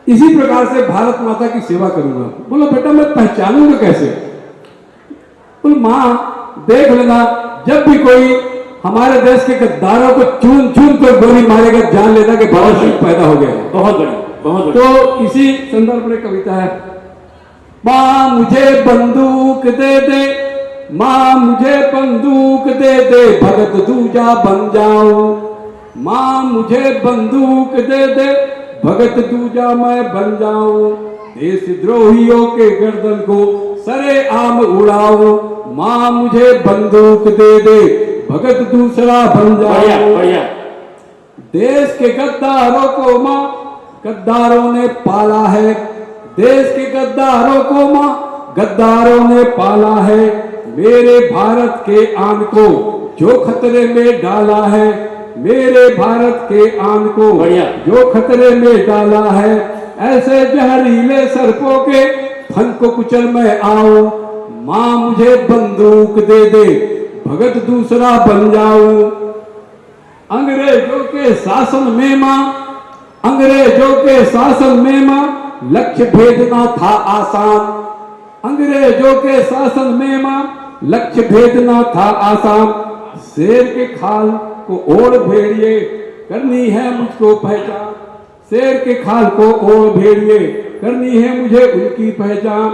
इसी प्रकार से भारत माता की सेवा करूंगा। बोला, बेटा, मैं पहचानूंगा कैसे? बोले, माँ, देख लेना, जब भी कोई हमारे देश के गद्दारों को चुन चुन कर गोली मारेगा, जान लेना कि भगत सिंह पैदा हो गया है। बहुत बढ़िया, बहुत बढ़िया। तो इसी संदर्भ में कविता है। माँ, मुझे बंदूक दे दे, माँ, मुझे बंदूक दे दे, भगत दूजा बन जाऊं। माँ, मुझे बंदूक दे दे, भगत दूजा मैं बन जाऊं। देशद्रोहियों के गर्दन को सरेआम उड़ाऊं। माँ, मुझे बंदूक दे दे, भगत दूसरा बन जाऊं। बढ़िया, बढ़िया। देश के गद्दारों को माँ, गद्दारों ने पाला है। देश के गद्दारों को माँ, गद्दारों ने पाला है। मेरे भारत के आन को जो खतरे में डाला है, मेरे भारत के आन को बढ़िया। जो खतरे में डाला है, ऐसे जहरीले सर्पों के फन को कुचल मैं आऊं। माँ, मुझे बंदूक दे दे, भगत दूसरा बन जाऊं। अंग्रेजों के शासन में माँ, अंग्रेजों के शासन में माँ, लक्ष्य भेदना था आसान। अंग्रेजों के शासन में माँ, लक्ष्य भेदना था आसान। शेर के खाल को ओढ़ भेड़िए, करनी है मुझको पहचान। शेर के खाल को ओढ़ भेड़िए, करनी है मुझे उनकी पहचान।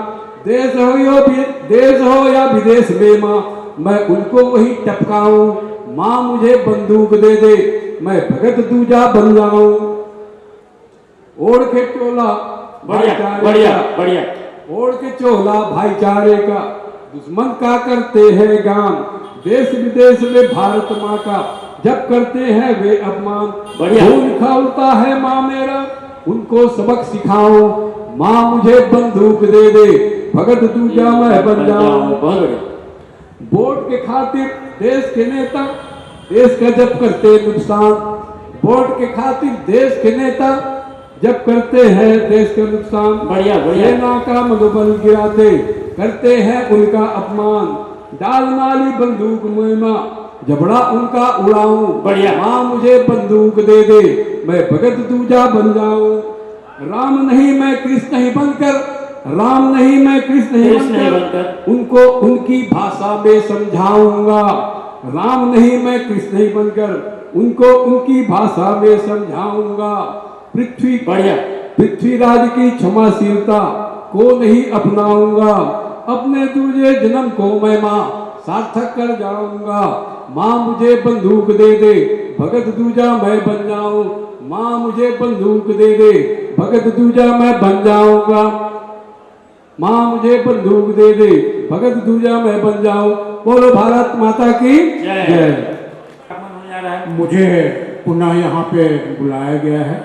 देश हो यो भी, देश हो या विदेश में माँ, मैं उनको वही टपकाऊं। माँ, मुझे बंदूक दे दे, मैं भगत दूजा बन जाऊं। ओढ़ के चोला बढ़िया, भाईचारे बढ़िया, का, बढ़िया। ओढ़ के चोला भाईचारे का, दुश्मन का करते हैं गान। देश विदेश में भारत माँ का जब करते हैं वे अपमान। बढ़िया। खून खौलता है माँ मेरा, उनको सबक सिखाओ। माँ, मुझे बंदूक दे दे, भगत दूजा मैं बन जाऊं। बहुत बढ़िया। वोट के खातिर देश के नेता, देश का जब करते नुकसान। वोट के खातिर देश के नेता जब करते हैं देश का नुकसान। बढ़िया, बढ़िया। सेना का मनोबल गिराते, करते हैं उनका अपमान। डाल नाली बंदूक में माँ, जबड़ा उनका उड़ाऊं। बढ़िया। माँ, मुझे बंदूक दे दे, मैं भगत दूजा बन जाऊं। राम नहीं, मैं कृष्ण ही बनकर, राम नहीं, मैं कृष्ण ही कृष्ण ही बनकर बनकर। उनको उनकी भाषा में समझाऊंगा। राम नहीं, मैं कृष्ण ही बनकर उनको उनकी भाषा में समझाऊंगा। पृथ्वी बढ़िया। पृथ्वीराज की क्षमाशीलता को नहीं अपनाऊंगा। अपने दूजे जन्म को मैं माँ, सार्थक कर जाऊंगा। माँ, मुझे बंदूक दे दे, भगत दूजा मैं बन जाऊं। माँ, मुझे बंदूक दे दे, भगत दूजा मैं बन जाऊंगा। माँ, मुझे बंदूक दे दे, भगत दूजा मैं बन जाऊं। बोलो भारत माता की जय। जय। मुझे पुनः यहाँ पे बुलाया गया है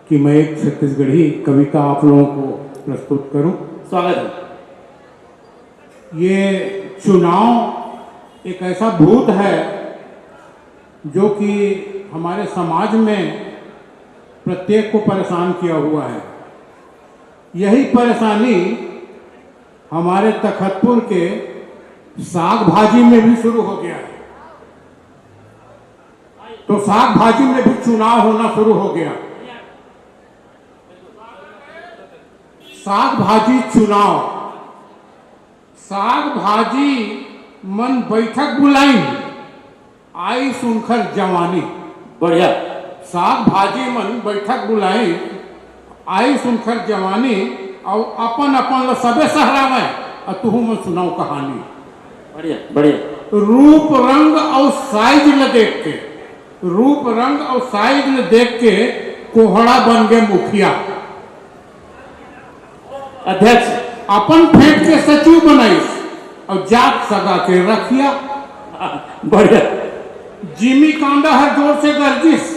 कि मैं एक छत्तीसगढ़ी कविता आप लोगों को प्रस्तुत करूं। स्वागत है। ये चुनाव एक ऐसा भूत है जो कि हमारे समाज में प्रत्येक को परेशान किया हुआ है। यही परेशानी हमारे तखतपुर के साग भाजी में भी शुरू हो गया है। तो साग भाजी में भी चुनाव होना शुरू हो गया। साग भाजी चुनाव। साग भाजी मन बैठक बुलाई, आई सुनकर जवानी। बढ़िया। साग भाजी मन बैठक बुलाई, आई सुनकर जवानी, अउ अपन अपन ल सबे सहरावय, अउ तुहू मन सुनाव कहानी। बढ़िया, बढ़िया। रूप रंग अउ साइज ल देख के, रूप रंग अउ साइज ल देख के कोहड़ा बन गे मुखिया। अध्यक्ष। अपन फेंट के सचिव बनाइस अउ जात सगा के रखिया। बढ़िया। जिमी कांदा हर जोर से गर्जिस,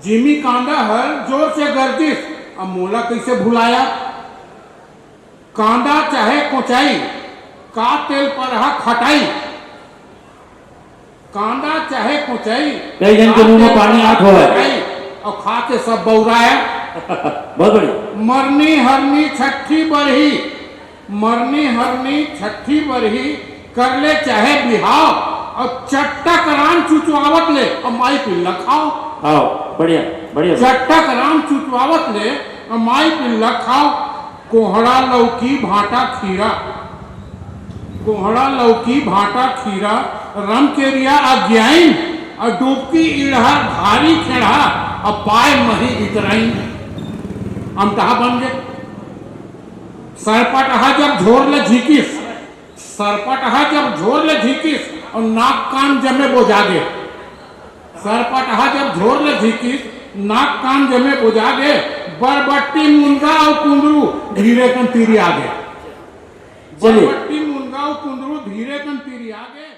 जिमी कांदा हर जोर से गर्जिस, अब मोला कैसे भुलाया? कांदा चाहे कोचाई, का तेल परहा खटाई। कांदा चाहे कोचाई, कई झन के मुंह में पानी आत होवय। अउ खा के सब बौराया। बहुत बढ़िया। मरनी हरनी छट्ठी बरही, मरनी हरनी छट्ठी बरही, कर ले चाहे बिहाव, अउ चट्टक राम चुचवावत ले अउ माई पिल्ला खाव। आओ, बढ़िया, बढ़िया। चट्टक राम चुचवावत ले अउ माई पिल्ला खाव। कोहड़ा लौकी भांटा खीरा, कोहड़ा लौकी भांटा खीरा, रमकेरिया अज्ञाइन, अउ डुबकी इड़हर भारी खेड़हा, अउ पाय मही इतराइन। अमटहा बन गे। सरपटहा जब झोर ले झिकिस, सरपटहा जब झोर ले झिकिस, अउ नाक कान जमे बोजा गे। सरपटहा जब झोर ले झिकिस, नाक कान जमे बोजा गे, बरबट्टी मुनगा अउ कुंदरू धीरे कन तिरिया गे। चलिए। बरबट्टी मुनगा अउ कुंदरू धीरे कन तिरिया गे।